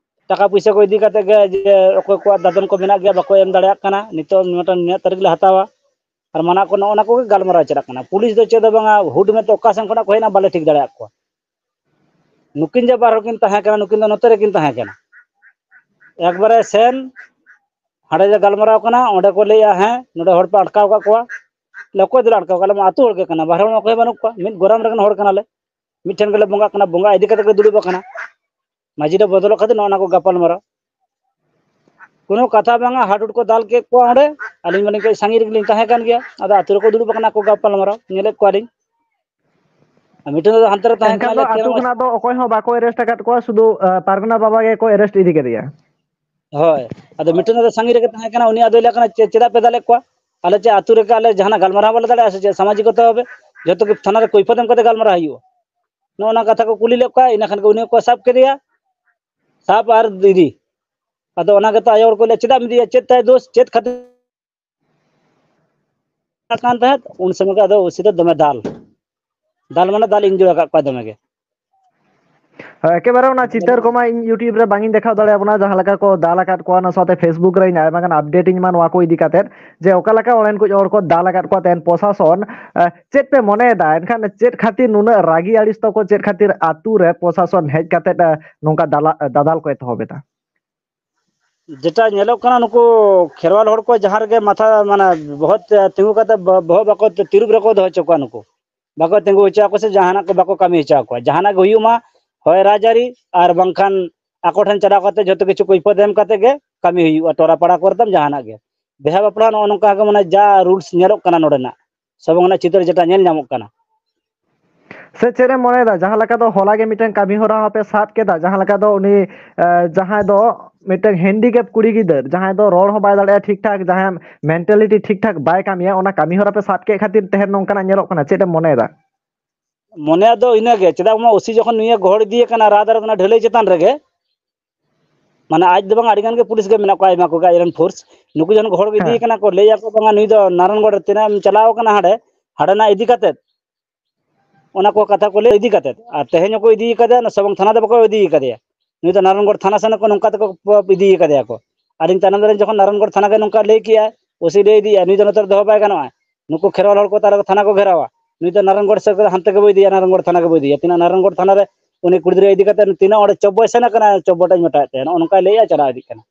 ᱴᱟᱠᱟ ᱯᱩᱭᱥᱟᱹ ᱠᱚ ᱤᱫᱤ ᱠᱟᱛᱮ ᱜᱮ, ᱡᱮ ᱚᱠᱚᱭ ᱠᱚᱣᱟᱜ ᱫᱟᱫᱚᱱ ᱠᱚ ᱢᱮᱱᱟᱜ ᱜᱮᱭᱟ, ᱵᱟᱠᱚ ᱮᱢ ᱫᱟᱲᱮᱭᱟᱜ ᱠᱟᱱᱟ, ᱱᱤᱛᱚᱜ ᱢᱤᱫᱴᱟᱝ ᱱᱤᱱᱟᱹᱜ ᱛᱟᱹᱨᱤᱠᱷ ᱞᱮ ᱦᱟᱛᱟᱣᱟ, ᱟᱨ ᱢᱟᱱᱟ ᱠᱚ, ᱱᱚᱜᱼᱚ ᱱᱟ ᱠᱚᱜᱮ ᱜᱟᱞᱢᱟᱨᱟᱣ ᱪᱟᱞᱟᱜ ᱠᱟᱱᱟ᱾ ᱯᱩᱞᱤᱥ ᱫᱚ ᱪᱮᱫ ᱦᱚᱸ ᱵᱟᱝᱟ, ᱦᱩᱴ ᱢᱮᱱᱛᱮ ᱚᱠᱟ ᱥᱮᱱ ᱠᱷᱚᱱᱟᱜ ᱠᱚ ᱦᱮᱡ ᱮᱱᱟ, ᱵᱟᱞᱮ ᱴᱷᱤᱠ ᱫᱟᱲᱮᱭᱟᱜ ᱠᱚᱣᱟ᱾ ᱱᱩᱠᱤᱱ ᱡᱮ ᱵᱟᱨ ᱦᱚᱲ ᱠᱤᱱ ᱛᱟᱦᱮᱸ ᱠᱟᱱᱟ, ᱱᱩᱠᱤᱱ ᱫᱚ ᱱᱚᱛᱮ ᱨᱮᱠᱤᱱ ᱛᱟᱦᱮᱸ ᱠᱟᱱᱟ᱾ ᱮᱠᱵᱟᱨᱮ ᱥᱮᱱ, ᱦᱟᱸᱰᱮ ᱡᱮ ᱜᱟᱞᱢᱟᱨᱟᱣ ᱠᱟᱱᱟ, ᱚᱸᱰᱮ ᱠᱚ ᱞᱟᱹᱭᱮᱜᱼᱟ, "ᱦᱮᱸ, ᱱᱚᱰᱮ ᱦᱚᱲ ᱯᱮ ᱟᱴᱠᱟᱣ ᱟᱠᱟᱫ ᱠᱚᱣᱟ?" ᱞᱟᱹᱭᱟ, "ᱚᱠᱚᱭ ᱫᱚᱞᱮ ᱟᱴᱠᱟᱣ ᱠᱟᱜ ᱞᱮ? ᱟᱹᱛᱩ ᱦᱚᱲ ᱜᱮ ᱠᱟᱱᱟ, ᱵᱟᱦᱨᱮ ᱨᱮᱱ ᱚᱠᱚᱭ ᱦᱚᱸ ᱵᱟᱹᱱᱩᱜ ᱠᱚᱣᱟ, ᱢᱤᱫ ᱜᱚᱨᱟᱢ ᱨᱮᱱ ᱦᱚᱲ ᱠᱟᱱᱟᱞᱮ, ᱢᱤᱫᱴᱷᱮᱱ ᱜᱮᱞᱮ ᱵᱚᱸᱜᱟᱜ ᱠᱟᱱᱟ, ᱵᱚᱸᱜᱟ ᱤᱫᱤ ᱠᱟᱛᱮ ᱜᱮ ᱫᱩᱲᱩᱵ ᱟᱠᱟᱱᱟ, ᱢᱟᱹᱡᱷᱤ ᱞᱮ ᱵᱚᱫᱚᱞᱚᱜ ᱠᱷᱟᱱ ᱱᱚᱜᱼᱚ ᱱᱟ ᱠᱚ ᱜᱟᱯᱟᱞ ᱢᱟᱨᱟᱣ᱾" ᱠᱳᱱᱳ ᱠᱟᱛᱷᱟ ᱵᱟᱝᱟ, ᱦᱟᱰᱩᱰ ᱠᱚ ᱫᱟᱞ ᱠᱮᱫ ᱠᱚᱣᱟ ᱚᱸᱰᱮ᱾ ᱟᱹᱞᱤᱧ ᱢᱟᱞᱤᱧ ᱠᱟᱹᱡ ᱥᱟᱺᱜᱤᱧ ᱨᱮᱜᱮᱞᱤᱧ ᱛᱟᱦᱮᱸ ᱠᱟᱱ ᱜᱮᱭᱟ, ᱟᱫᱚ ᱟᱹᱛᱩ ᱨᱮᱠᱚ ᱫᱩᱲᱩᱵ ᱟᱠᱟᱱᱟ ᱠᱚ, ᱜᱟᱯᱟᱞ ᱢᱟᱨᱟᱣ ᱧᱮᱞᱮᱫ ᱠᱚᱣᱟᱞᱤᱧ᱾ ᱟᱨ ᱢᱤᱫᱴᱮᱱ ᱫᱚ ᱦᱟᱱᱛᱮ ᱨᱮ ᱛᱟᱦᱮᱸ ᱮᱱᱠᱷᱟᱱ ᱠᱟᱱᱟ, ᱫᱚ ᱞᱮ ᱟᱹᱛᱩ ᱠᱷᱚᱱᱟᱜ ᱫᱚ ᱚᱠᱚᱭ ᱦᱚᱸ ᱵᱟᱠᱚ ᱮᱨᱮᱥᱴ ᱟᱠᱟᱫ ᱠᱚᱣᱟ, ᱥᱩᱫᱷᱩ, ᱟᱸ, ᱯᱟᱨᱜᱟᱱᱟ ᱵᱟᱵᱟ ᱜᱮᱠᱚ ᱮᱨᱮᱥᱴ ᱤᱫᱤ ᱠᱮᱫᱮᱭᱟ᱾ ᱦᱳᱭ, ᱟᱫᱚ ᱢᱤᱫᱴᱮᱱ ᱫᱚ ᱥᱟᱺᱜᱤᱧ ᱨᱮᱜᱮ ᱛᱟᱦᱮᱸ ᱠᱟᱱᱟ, ᱩᱱᱤ ᱟᱫᱚᱭ ᱞᱟᱹᱭ ᱠᱟᱱᱟ, "ᱪᱮ-, ᱪᱮᱫᱟᱜ ᱯᱮ ᱫᱟᱞᱮᱫ ᱠᱚᱣᱟ? ᱟᱞᱮ ᱪᱮᱫ ᱟᱹᱛᱩ ᱨᱮᱜᱮ ᱟᱞᱮ ᱡᱟᱦᱟᱱᱟᱜ ᱜᱟᱞᱢᱟᱨᱟᱣ ᱵᱟᱞᱮ ᱫᱟᱲᱮᱭᱟᱜᱼᱟ ᱥᱮ ᱪᱮᱫ? ᱥᱟᱢᱟᱡᱤᱠ ᱦᱚᱛᱮ ᱦᱚᱵᱮ, ᱡᱚᱛᱚ ᱜᱮ ᱛᱷᱟᱱᱟ ᱨᱮ ᱠᱚᱭᱯᱷᱚᱛ ᱮᱢ ᱠᱟᱛᱮ ᱜᱟᱞᱢᱟᱨᱟᱣ ᱦᱩᱭᱩᱜᱼᱟ?" ᱱᱚᱜᱼᱚ ᱱᱚᱣᱟ ᱠᱟᱛᱷᱟ ᱠᱚ ᱠᱩᱞᱤ ᱞᱮᱫ ᱠᱚᱣᱟ, ᱤᱱᱟᱹ ᱠᱷᱟᱱ ᱜᱮ ᱩᱱᱤ ᱦᱚᱸᱠᱚ ᱥᱟᱵ ᱠᱮᱫᱮᱭᱟ, ᱥᱟᱵ ᱟᱨ ᱤᱫᱤ᱾ ᱟᱫᱚ ᱚᱱᱟ ᱜᱮᱛᱚ ᱟᱭᱳ ᱦᱚᱲ ᱠᱚ ᱞᱟᱹᱭᱟ, "ᱪᱮᱫᱟᱜ ᱮᱢ ᱤᱫᱤᱭᱟ? ᱪᱮᱫ ᱛᱟᱭ ᱫᱳᱥ? ᱪᱮᱫ ᱠᱷᱟᱹᱛᱤᱨ?" ᱠᱟᱱ ᱛᱟᱦᱮᱸᱫ, ᱩᱱ ᱥᱚᱢᱚᱭ ᱜᱮ ᱟᱫᱚ ᱩᱥᱤ ᱫᱚ ᱫᱚᱢᱮ ᱫᱟᱞ, ᱫᱟᱞ ᱢᱟᱱᱮ ᱫᱟᱞ ᱤᱧ ᱡᱚᱲ ᱟᱠᱟᱫ ᱠᱚᱣᱟ ᱫᱚᱢᱮ ᱜᱮ᱾ ᱦᱮᱸ, ᱮᱠᱮᱵᱟᱨᱮ ᱚᱱᱟ ᱪᱤᱛᱟᱹᱨ ᱠᱚᱢᱟ ᱤᱧ YouTube ᱨᱮ ᱵᱟᱝ ᱤᱧ ᱫᱮᱠᱷᱟᱣ ᱫᱟᱲᱮᱭᱟᱵᱚᱱᱟ, ᱡᱟᱦᱟᱸ ᱞᱮᱠᱟ ᱠᱚ ᱫᱟᱞ ᱟᱠᱟᱫ ᱠᱚᱣᱟ, ᱚᱱᱟ ᱥᱟᱶᱛᱮ Facebook ᱨᱮ ᱤᱧ ᱟᱭᱢᱟ ᱜᱟᱱ update ᱤᱧ ᱮᱢᱟ ᱱᱚᱣᱟ ᱠᱚ ᱤᱫᱤ ᱠᱟᱛᱮᱫ, ᱡᱮ ᱚᱠᱟ ᱞᱮᱠᱟ ᱚᱸᱰᱮᱱ ᱠᱚ ᱦᱚᱲ ᱠᱚ ᱫᱟᱞ ᱟᱠᱟᱫ ᱠᱚᱣᱟ᱾ ᱛᱮᱦᱮᱧ ᱯᱨᱚᱥᱟᱥᱚᱱ, ᱮ, ᱪᱮᱫ ᱯᱮ ᱢᱚᱱᱮᱭᱮᱫᱟ? ᱮᱱᱠᱷᱟᱱ ᱪᱮᱫ ᱠᱷᱟᱹᱛᱤᱨ ᱱᱩᱱᱟᱹᱜ ᱨᱟᱹᱜᱤ ᱟᱹᱲᱤᱥ ᱛᱟᱠᱚ? ᱪᱮᱫ ᱠᱷᱟᱹᱛᱤᱨ ᱟᱹᱛᱩ ᱨᱮ ᱯᱨᱚᱥᱟᱥᱚᱱ ᱦᱮᱡ ᱠᱟᱛᱮᱫ, ᱮ, ᱱᱚᱝᱠᱟ ᱫᱟᱞᱟ-, ᱫᱟᱫᱟᱞ ᱠᱚ ᱮᱛᱚᱦᱚᱵ ᱮᱫᱟ? ᱡᱮᱴᱟ ᱧᱮᱞᱚᱜ ᱠᱟᱱᱟ, ᱱᱩᱠᱩ ᱠᱷᱮᱨᱣᱟᱞ ᱦᱚᱲ ᱠᱚ ᱡᱟᱦᱟᱸ ᱨᱮᱜᱮ ᱢᱟᱛᱷᱟ, ᱢᱟᱱᱮ, ᱵᱚᱦᱚᱜ ᱛᱮ ᱛᱤᱸᱜᱩ ᱠᱟᱛᱮ ᱵᱚ-, ᱵᱚᱦᱚᱜ ᱵᱟᱠᱚ ᱛᱤᱨᱩᱵ ᱨᱮᱠᱚ ᱫᱚᱦᱚ ᱦᱚᱪᱚ ᱠᱚᱣᱟ ᱱᱩᱠᱩ᱾ ᱵᱟᱠᱚ ᱛᱤᱸᱜᱩ ᱦᱚᱪᱚ ᱟᱠᱚ ᱥᱮ ᱡᱟᱦᱟᱱᱟᱜ ᱠᱚ ᱵᱟᱠᱚ ᱠᱟᱹᱢᱤ ᱦᱚᱪᱚ ᱟᱠᱚᱣᱟ᱾ ᱡᱟᱦᱟᱱᱟᱜ ᱜᱮ ᱦᱩᱭᱩᱜ ᱢᱟ, ᱦᱚᱭ ᱨᱟᱡᱽᱟᱹᱨᱤ ᱟᱨ ᱵᱟᱝᱠᱷᱟᱱ ᱟᱠᱚ ᱴᱷᱮᱱ ᱪᱟᱞᱟᱣ ᱠᱟᱛᱮ ᱡᱷᱚᱛᱚ ᱠᱤᱪᱷᱩ ᱠᱚ ᱠᱚᱭᱯᱷᱚᱛ ᱮᱢ ᱠᱟᱛᱮ ᱜᱮ ᱠᱟᱹᱢᱤ ᱦᱩᱭᱩᱜᱼᱟ, ᱴᱚᱞᱟ ᱯᱟᱲᱟ ᱠᱚᱨᱮ ᱛᱟᱢ ᱡᱟᱦᱟᱱᱟᱜ ᱜᱮ᱾ ᱵᱤᱦᱟ ᱵᱟᱯᱞᱟ ᱱᱚᱜᱼᱚ ᱱᱚᱝᱠᱟ ᱜᱮ, ᱢᱟᱱᱮ, ᱡᱟ rules ᱧᱮᱞᱚᱜ ᱠᱟᱱᱟ ᱱᱚᱰᱮᱱᱟᱜ, ᱥᱚᱵᱚᱝ ᱨᱮᱱᱟᱜ ᱪᱤᱛᱟᱹᱨ ᱡᱮᱴᱟ ᱧᱮᱞ ᱧᱟᱢᱚᱜ ᱠᱟᱱᱟ᱾ ᱥᱮ ᱪᱮᱫ ᱮᱢ ᱢᱚᱱᱮᱭᱮᱫᱟ? ᱡᱟᱦᱟᱸ ᱞᱮᱠᱟ ᱫᱚ ᱦᱚᱞᱟ ᱜᱮ ᱢᱤᱫᱴᱟᱝ ᱠᱟᱹᱢᱤ ᱦᱚᱨᱟ ᱦᱚᱸᱯᱮ ᱥᱟᱵ ᱠᱮᱫᱟ, ᱡᱟᱦᱟᱸ ᱞᱮᱠᱟ ᱫᱚ ᱩᱱᱤ, ᱮ, ᱡᱟᱦᱟᱸᱭ ᱫᱚ ᱢᱤᱫᱴᱟᱝ handicap ᱠᱩᱲᱤ ᱜᱤᱫᱟᱹᱨ, ᱡᱟᱦᱟᱸᱭ ᱫᱚ ᱨᱚᱲ ᱦᱚᱸ ᱵᱟᱭ ᱫᱟᱲᱮᱭᱟᱜᱼᱟ ᱴᱷᱤᱠ ᱴᱷᱟᱠ, ᱡᱟᱦᱟᱸᱭ mentality ᱴᱷᱤᱠ ᱴᱷᱟᱠ ᱵᱟᱭ ᱠᱟᱹᱢᱤᱭᱟ, ᱚᱱᱟ ᱠᱟᱹᱢᱤ ᱦᱚᱨᱟ ᱯᱮ ᱥᱟᱵ ᱠᱮᱫ ᱠᱷᱟᱹᱛᱤᱨ ᱛᱮᱦᱮᱧ ᱱᱚᱝᱠᱟᱱᱟᱜ ᱧᱮᱞᱚᱜ ᱠᱟᱱᱟ᱾ ᱪᱮᱫ ᱮᱢ ᱢᱚᱱᱮᱭᱮᱫᱟ? ᱢᱚᱱᱮᱭᱟᱜ ᱫᱚ ᱤᱱᱟᱹᱜᱮ, ᱪᱮᱫᱟᱜ ᱵᱟᱝᱢᱟ ᱳᱥᱤ ᱡᱚᱠᱷᱚᱱ ᱱᱩᱭᱮ ᱜᱚᱦᱚᱲ ᱤᱫᱤᱭᱮ ᱠᱟᱱᱟ ᱨᱟᱫᱟᱨ ᱚᱱᱟ ᱰᱷᱟᱹᱞᱟᱹᱭ ᱪᱮᱛᱟᱱ ᱨᱮᱜᱮ, ᱢᱟᱱᱮ, ᱟᱡ ᱫᱚ ᱵᱟᱝ, ᱟᱹᱰᱤ ᱜᱟᱱ ᱜᱮ ᱯᱩᱞᱤᱥ ᱜᱮ ᱢᱮᱱᱟᱜ ᱠᱚᱣᱟ, ᱟᱭᱢᱟ ᱠᱚᱜᱮ ᱟᱡ ᱨᱮᱱ force᱾ ᱱᱩᱠᱩ ᱡᱚᱠᱷᱚᱱ ᱜᱚᱦᱚᱲ ᱤᱫᱤᱭᱮ ᱦᱮᱸ᱾ ᱠᱟᱱᱟ ᱠᱚ, ᱞᱟᱹᱭ ᱟᱠᱚ, "ᱵᱟᱝᱟ, ᱱᱩᱭ ᱫᱚ ᱱᱟᱨᱟᱱᱜᱚᱲ ᱨᱮ ᱛᱤᱱᱟᱹᱜ ᱮᱢ ᱪᱟᱞᱟᱣ ᱠᱟᱱᱟ ᱦᱟᱸᱰᱮ, ᱦᱟᱸᱰᱮᱱᱟᱜ ᱤᱫᱤ ᱠᱟᱛᱮᱫ?" ᱚᱱᱟ ᱠᱚ ᱠᱟᱛᱷᱟ ᱠᱚ ᱞᱟᱹᱭ ᱤᱫᱤ ᱠᱟᱛᱮᱫ, ᱟᱨ ᱛᱮᱦᱮᱧ ᱦᱚᱸᱠᱚ ᱤᱫᱤ ᱠᱟᱫᱮᱭᱟ, ᱚᱱᱟ ᱥᱚᱵᱚᱝ ᱛᱷᱟᱱᱟ ᱫᱚ ᱵᱟᱠᱚ ᱤᱫᱤ ᱠᱟᱫᱮᱭᱟ᱾ ᱱᱩᱭ ᱫᱚ ᱱᱟᱨᱟᱱᱜᱚᱲ ᱛᱷᱟᱱᱟ ᱥᱮᱱ ᱠᱚ ᱱᱚᱝᱠᱟ ᱛᱮᱠᱚ ᱤᱫᱤ ᱠᱟᱫᱮᱭᱟ ᱠᱚ᱾ ᱟᱨ ᱤᱧ ᱛᱟᱭᱱᱚᱢ ᱫᱟᱨᱟᱢ ᱡᱚᱠᱷᱚᱱ ᱱᱟᱨᱟᱱᱜᱚᱲ ᱛᱷᱟᱱᱟ ᱜᱮ ᱱᱚᱝᱠᱟ ᱞᱟᱹᱭ ᱠᱮᱜᱼᱟ, ᱳᱥᱤ ᱞᱟᱹᱭ ᱤᱫᱤᱭᱮᱜᱼᱟ, "ᱱᱩᱭ ᱫᱚ ᱱᱚᱛᱮ ᱨᱮ ᱫᱚᱦᱚ ᱵᱟᱭ ᱜᱟᱱᱚᱜᱼᱟ, ᱱᱩᱠᱩ ᱠᱷᱮᱨᱣᱟᱞ ᱦᱚᱲ ᱠᱚ ᱛᱟᱞᱟ ᱨᱮ ᱛᱷᱟᱱᱟ ᱠᱚ ᱜᱷᱮᱨᱟᱣᱟ, ᱱᱩᱭ ᱫᱚ ᱱᱟᱨᱟᱱᱜᱚᱲ ᱥᱮᱫ ᱦᱟᱱᱛᱮ ᱜᱮᱵᱚ ᱤᱫᱤᱭᱟ, ᱱᱟᱨᱟᱱᱜᱚᱲ ᱛᱷᱟᱱᱟ ᱜᱮᱵᱚ ᱤᱫᱤᱭᱟ, ᱛᱤᱱᱟᱹᱜ ᱱᱟᱨᱟᱱᱜᱚᱲ ᱛᱷᱟᱱᱟ ᱨᱮ ᱩᱱᱤ ᱠᱩᱲᱤ ᱜᱤᱫᱽᱨᱟᱹ ᱤᱫᱤ ᱠᱟᱛᱮ ᱛᱤᱱᱟᱹᱜ ᱚᱸᱰᱮ ᱪᱚᱯ ᱵᱚᱭ ᱥᱮᱱ ᱟᱠᱟᱱᱟ, ᱪᱚᱯ ᱵᱚᱴᱟᱧ ᱢᱮᱴᱟᱣᱮᱫ ᱛᱟᱭᱟ", ᱱᱚᱜᱼᱚ ᱱᱚᱝᱠᱟᱭ ᱞᱟᱹᱭᱮᱜᱼᱟ, ᱪᱟᱞᱟᱣ ᱤᱫᱤᱜ ᱠᱟᱱᱟ᱾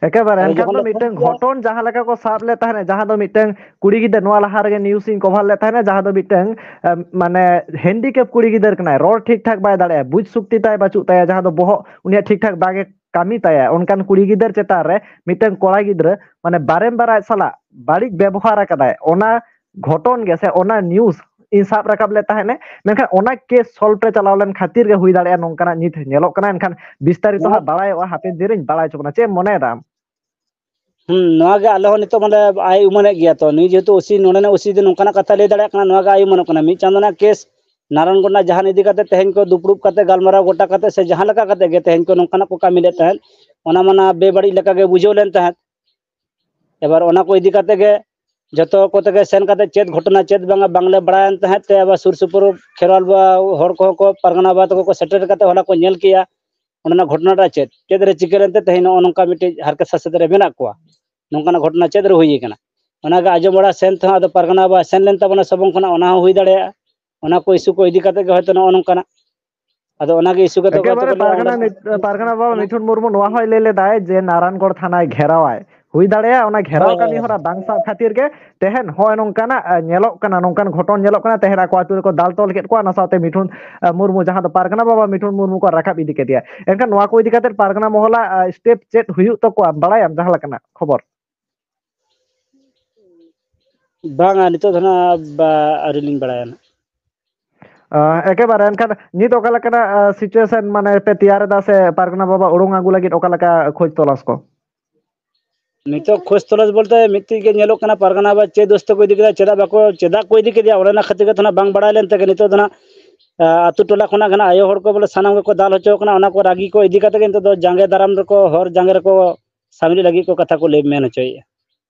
ᱮᱠᱮᱵᱟᱨᱮ, ᱟᱫᱚ ᱮᱱᱠᱷᱟᱱ ᱡᱚᱠᱷᱚᱱ ᱫᱚ ᱞᱮ ᱯᱷᱳᱱ ᱢᱤᱫᱴᱟᱝ ᱠᱮᱜᱼᱟ, ᱜᱷᱚᱴᱚᱱ ᱡᱟᱦᱟᱸ ᱞᱮᱠᱟ ᱠᱚ ᱥᱟᱵ ᱞᱮᱫ ᱛᱟᱦᱮᱸᱱᱟ, ᱡᱟᱦᱟᱸ ᱫᱚ ᱢᱤᱫᱴᱟᱝ ᱠᱩᱲᱤ ᱜᱤᱫᱟᱹᱨ, ᱱᱚᱣᱟ ᱞᱟᱦᱟ ᱨᱮᱜᱮ news ᱤᱧ cover ᱞᱮᱫ ᱛᱟᱦᱮᱸᱱᱟ, ᱡᱟᱦᱟᱸ ᱫᱚ ᱢᱤᱫᱴᱟᱝ, ᱮ, ᱢᱟᱱᱮ, handicap ᱠᱩᱲᱤ ᱜᱤᱫᱟᱹᱨ ᱠᱟᱱᱟᱭ, ᱨᱚᱲ ᱴᱷᱤᱠ ᱴᱷᱟᱠ ᱵᱟᱭ ᱫᱟᱲᱮᱭᱟᱜᱼᱟ, ᱵᱩᱡᱽ ᱥᱚᱠᱛᱤ ᱛᱟᱭ ᱵᱟᱹᱪᱩᱜ ᱛᱟᱭᱟ, ᱡᱟᱦᱟᱸ ᱫᱚ ᱵᱚᱦᱚᱜ ᱩᱱᱤᱭᱟᱜ ᱴᱷᱤᱠ ᱴᱷᱟᱠ ᱵᱟᱝ ᱮ ᱠᱟᱹᱢᱤ ᱛᱟᱭᱟ, ᱚᱱᱠᱟᱱ ᱠᱩᱲᱤ ᱜᱤᱫᱟᱹᱨ ᱪᱮᱛᱟᱱ ᱨᱮ ᱢᱤᱫᱴᱟᱝ ᱠᱚᱲᱟ ᱜᱤᱫᱽᱨᱟᱹ, ᱢᱟᱱᱮ, ᱵᱟᱨᱮᱢ ᱵᱟᱨ ᱟᱡ ᱥᱟᱞᱟᱜ ᱵᱟᱹᱲᱤᱡ ᱵᱮᱵᱚᱦᱟᱨ ᱟᱠᱟᱫᱟᱭ, ᱚᱱᱟ ᱜᱷᱚᱴᱚᱱ ᱜᱮ ᱥᱮ ᱚᱱᱟ news ᱤᱧ ᱥᱟᱵ ᱨᱟᱠᱟᱵ ᱞᱮᱫ ᱛᱟᱦᱮᱸᱫ ᱮ, ᱢᱮᱱᱠᱷᱟᱱ ᱚᱱᱟ ᱠᱮᱥ ᱥᱚᱞᱵᱷ ᱨᱮ ᱪᱟᱞᱟᱣ ᱞᱮᱱ ᱠᱷᱟᱹᱛᱤᱨ ᱜᱮ ᱦᱩᱭ ᱫᱟᱲᱮᱭᱟᱜᱼᱟ ᱱᱚᱝᱠᱟᱱᱟᱜ ᱱᱤᱛ ᱧᱮᱞᱚᱜ ᱠᱟᱱᱟ᱾ ᱮᱱᱠᱷᱟᱱ ᱵᱤᱥᱛᱟᱨᱤᱛᱚ ᱦᱟᱸᱜ ᱵᱟᱲᱟᱭᱚᱜᱼᱟ, ᱦᱟᱯᱮᱱ ᱫᱤᱱ ᱨᱤᱧ ᱵᱟᱲᱟᱭ ᱦᱚᱪᱚ ᱵᱚᱱᱟ᱾ ᱪᱮᱫ ᱮᱢ ᱢᱚᱱᱮᱭᱮᱫᱟ ᱟᱢ? ᱦᱩᱸ, ᱱᱚᱣᱟ ᱜᱮ ᱟᱞᱮ ᱦᱚᱸ ᱱᱤᱛᱚᱜ ᱢᱟᱱᱮ ᱟᱭ ᱩᱢᱟᱹᱱᱮᱫ ᱜᱮᱭᱟ᱾ ᱛᱚ ᱱᱩᱭ ᱡᱮᱦᱮᱛᱩ ᱳᱥᱤ, ᱱᱚᱰᱮᱱᱟᱜ ᱳᱥᱤ ᱫᱚ ᱱᱚᱝᱠᱟᱱᱟᱜ ᱠᱟᱛᱷᱟ ᱞᱟᱹᱭ ᱫᱟᱲᱮᱭᱟᱜ ᱠᱟᱱᱟ, ᱱᱚᱣᱟ ᱜᱮ ᱟᱭ ᱩᱢᱟᱹᱱᱚᱜ ᱠᱟᱱᱟ᱾ ᱢᱤᱫ ᱪᱟᱸᱫᱚ ᱨᱮᱱᱟᱜ ᱠᱮᱥ ᱱᱟᱨᱟᱭᱚᱱᱜᱚᱲ ᱨᱮᱱᱟᱜ ᱡᱟᱦᱟᱱ ᱤᱫᱤ ᱠᱟᱛᱮ ᱛᱮᱦᱮᱧ ᱠᱚ ᱫᱩᱯᱲᱩᱵ ᱠᱟᱛᱮ ᱜᱟᱞᱢᱟᱨᱟᱣ ᱜᱚᱴᱟ ᱠᱟᱛᱮ ᱥᱮ ᱡᱟᱦᱟᱸ ᱞᱮᱠᱟ ᱠᱟᱛᱮ ᱜᱮ ᱛᱮᱦᱮᱧ ᱠᱚ ᱱᱚᱝᱠᱟᱱᱟᱜ ᱠᱚ ᱠᱟᱹᱢᱤ ᱞᱮᱫ ᱛᱟᱦᱮᱸᱫ, ᱚᱱᱟ ᱢᱟ ᱱᱟ ᱵᱮᱵᱟᱹᱲᱤᱡ ᱞᱮᱠᱟ ᱜᱮ ᱵᱩᱡᱷᱟᱹᱣ ᱞᱮᱱ ᱛᱟᱦᱮᱸᱫ᱾ ᱮᱵᱟᱨ ᱚᱱᱟ ᱠᱚ ᱤᱫᱤ ᱠᱟᱛᱮ ᱜᱮ ᱡᱚᱛᱚ ᱠᱚᱛᱮ ᱜᱮ ᱥᱮᱱ ᱠᱟᱛᱮ ᱪᱮᱫ ᱜᱷᱚᱴᱚᱱᱟ ᱪᱮᱫ ᱵᱟᱝᱟ ᱵᱟᱝᱞᱮ ᱵᱟᱲᱟᱭᱟᱱ ᱛᱟᱦᱮᱸᱫ ᱛᱮ, ᱟᱵᱟᱨ ᱥᱩᱨ ᱥᱩᱯᱩᱨ ᱠᱷᱮᱨᱣᱟᱞ ᱵᱟ-, ᱦᱚᱲ ᱠᱚᱦᱚᱸ ᱠᱚ, ᱯᱟᱨᱜᱟᱱᱟ ᱵᱟᱵᱟ ᱛᱟᱠᱚ ᱠᱚ ᱥᱮᱴᱮᱨ ᱠᱟᱛᱮ ᱦᱚᱞᱟ ᱠᱚ ᱧᱮᱞ ᱠᱮᱜᱼᱟ ᱚᱸᱰᱮᱱᱟᱜ ᱜᱷᱚᱴᱚᱱᱟᱴᱟᱜ ᱪᱮᱫ, ᱪᱮᱫ ᱨᱮ ᱪᱤᱠᱟᱹ ᱞᱮᱱᱛᱮ ᱛᱮᱦᱮᱧ ᱱᱚᱜᱼᱚ ᱱᱚᱝᱠᱟ ᱢᱤᱫᱴᱤᱡ ᱦᱟᱨᱠᱮᱛ ᱥᱟᱥᱮᱛ ᱨᱮ ᱢᱮᱱᱟᱜ ᱠᱚᱣᱟ᱾ ᱱᱚᱝᱠᱟᱱᱟᱜ ᱜᱷᱚᱴᱚᱱᱟ ᱪᱮᱫ ᱨᱮ ᱦᱩᱭ ᱠᱟᱱᱟ, ᱚᱱᱟᱜᱮ ᱟᱸᱡᱚᱢ ᱵᱟᱲᱟ ᱥᱮᱱ ᱛᱮᱦᱚᱸ ᱟᱫᱚ ᱯᱟᱨᱜᱟᱱᱟ ᱵᱟᱵᱟ ᱥᱮᱱ ᱞᱮᱱ ᱛᱟᱵᱚᱱᱟ ᱥᱚᱵᱚᱝ ᱠᱷᱚᱱᱟᱜ, ᱚᱱᱟ ᱦᱚᱸ ᱦᱩᱭ ᱫᱟᱲᱮᱭᱟᱜᱼᱟ᱾ ᱚᱱᱟ ᱠᱚ ᱤᱥᱩ ᱠᱚ ᱤᱫᱤ ᱠᱟᱛᱮ ᱜᱮ ᱦᱚᱭᱛᱳ ᱱᱚᱜᱼᱚ ᱱᱚᱝᱠᱟᱱᱟᱜ᱾ ᱟᱫᱚ ᱚᱱᱟᱜᱮ ᱤᱥᱩ ᱠᱟᱛᱮ ᱜᱮ ᱦᱚᱭᱛᱳ ᱮᱠᱮᱵᱟᱨᱮ ᱠᱚ ᱞᱟᱹᱭᱟ ᱚᱸᱰᱮ ᱯᱟᱨᱜᱟᱱᱟ ᱫᱚ ᱵᱟᱵᱟ ᱚᱱᱟ ᱢᱤᱴᱷᱩᱱ ᱢᱩᱨᱢᱩ ᱱᱚᱣᱟ ᱦᱚᱸᱭ ᱞᱟᱹᱭ ᱞᱮᱫᱟᱭ ᱡᱮ ᱱᱟᱨᱟᱱᱜᱚᱲ ᱛᱷᱟᱱᱟᱭ ᱜᱷᱮᱨᱟᱣᱟᱭ, ᱦᱩᱭ ᱫᱟᱲᱮᱭᱟᱜᱼᱟ ᱚᱱᱟ ᱜᱷᱮᱨᱟᱣ ᱦᱳᱭ, ᱦᱳᱭ, ᱠᱟᱹᱢᱤ ᱦᱳᱭ᱾ ᱦᱚᱨᱟ ᱵᱟᱝ ᱥᱟᱵ ᱠᱷᱟᱹᱛᱤᱨ ᱜᱮ ᱛᱮᱦᱮᱧ ᱦᱚᱸᱜᱼᱚᱭ ᱱᱚᱝᱠᱟᱱᱟᱜ, ᱮ, ᱧᱮᱞᱚᱜ ᱠᱟᱱᱟ, ᱱᱚᱝᱠᱟᱱ ᱜᱷᱚᱴᱚᱱ ᱧᱮᱞᱚᱜ ᱠᱟᱱᱟ᱾ ᱛᱮᱦᱮᱧ ᱟᱠᱚ ᱟᱹᱛᱩ ᱨᱮᱠᱚ ᱫᱟᱞ ᱛᱚᱞ ᱠᱮᱫ ᱠᱚᱣᱟ, ᱚᱱᱟ ᱥᱟᱶᱛᱮ ᱢᱤᱴᱷᱩᱱ, ᱮ, ᱢᱩᱨᱢᱩ, ᱡᱟᱦᱟᱸ ᱫᱚ ᱯᱟᱨᱜᱟᱱᱟ ᱵᱟᱵᱟ ᱢᱤᱴᱷᱩᱱ ᱢᱩᱨᱢᱩ ᱠᱚ ᱨᱟᱠᱟᱵ ᱤᱫᱤ ᱠᱮᱫᱮᱭᱟ᱾ ᱮᱱᱠᱷᱟᱱ ᱱᱚᱣᱟ ᱠᱚ ᱤᱫᱤ ᱠᱟᱛᱮ ᱯᱟᱨᱜᱟᱱᱟ ᱢᱚᱦᱚᱞᱟᱜ, ᱮ, ᱥᱴᱮᱯ ᱪᱮᱫ ᱦᱩᱭᱩᱜ ᱛᱟᱠᱚᱣᱟ, ᱵᱟᱲᱟᱭᱟᱢ ᱡᱟᱦᱟᱸ ᱞᱮᱠᱟᱱᱟᱜ ᱠᱷᱚᱵᱚᱨ? ᱵᱟᱝᱟ, ᱱᱤᱛᱚᱜ ᱫᱚ ᱱᱟᱜ ᱵᱟ-, ᱟᱹᱣᱨᱤ ᱞᱤᱧ ᱵᱟᱲᱟᱭᱟ ᱱᱟᱜ᱾ ᱟᱸ, ᱮᱠᱮᱵᱟᱨᱮ, ᱮᱱᱠᱷᱟᱱ ᱱᱤᱛ ᱚᱠᱟ ᱞᱮᱠᱟᱱᱟᱜ, ᱟᱸ, situation ᱢᱟᱱᱮ ᱯᱮ ᱛᱮᱭᱟᱨ ᱮᱫᱟ ᱥᱮ ᱯᱟᱨᱜᱟᱱᱟ ᱵᱟᱵᱟ ᱩᱰᱩᱝ ᱟᱹᱜᱩ ᱞᱟᱹᱜᱤᱫ ᱚᱠᱟ ᱞᱮᱠᱟ ᱠᱷᱚᱡᱽ ᱛᱚᱞᱟᱥ ᱠᱚ? ᱱᱤᱛᱚᱜ ᱠᱷᱚᱡᱽ ᱛᱚᱞᱟᱥ ᱵᱚᱞᱛᱮ ᱢᱤᱫᱴᱤᱡ ᱜᱮ ᱧᱮᱞᱚᱜ ᱠᱟᱱᱟ, ᱯᱟᱨᱜᱟᱱᱟ ᱵᱟᱵᱟ ᱪᱮᱫ ᱫᱳᱥ ᱛᱮᱠᱚ ᱤᱫᱤ ᱠᱮᱫᱟ, ᱪᱮᱫᱟᱜ ᱵᱟᱠᱚ, ᱪᱮᱫᱟᱜ ᱠᱚ ᱤᱫᱤ ᱠᱮᱫᱮᱭᱟ, ᱚᱱᱟ ᱨᱮᱱᱟᱜ ᱠᱷᱟᱹᱛᱤᱨ ᱜᱮ ᱛᱚ ᱱᱟᱜ ᱵᱟᱝ ᱵᱟᱲᱟᱭ ᱞᱮᱱ ᱛᱮᱜᱮ ᱱᱤᱛᱚᱜ ᱫᱚ ᱱᱟᱜ, ᱟᱸ, ᱟᱹᱛᱩ ᱴᱚᱞᱟ ᱠᱷᱚᱱᱟᱜ ᱜᱮ ᱱᱟᱜ ᱟᱭᱳ ᱦᱚᱲ ᱠᱚ ᱵᱚᱞᱮ ᱥᱟᱱᱟᱢ ᱜᱮᱠᱚ ᱫᱟᱞ ᱦᱚᱪᱚ ᱠᱟᱱᱟ, ᱚᱱᱟ ᱠᱚ ᱨᱟᱹᱜᱤ ᱠᱚ ᱤᱫᱤ ᱠᱟᱛᱮ ᱜᱮ ᱱᱤᱛᱚᱜ ᱫᱚ ᱡᱟᱸᱜᱮ ᱫᱟᱨᱟᱢ ᱨᱮᱠᱚ, ᱦᱚᱨ ᱡᱟᱸᱜᱮ ᱨᱮᱠᱚ ᱥᱟᱢᱤᱞ ᱞᱟᱹᱜᱤᱫ ᱠᱚ ᱠᱟᱛᱷᱟ ᱠᱚ ᱞᱟᱹᱭ ᱢᱮᱱ ᱦᱚᱪᱚᱭᱮᱫᱼᱟ᱾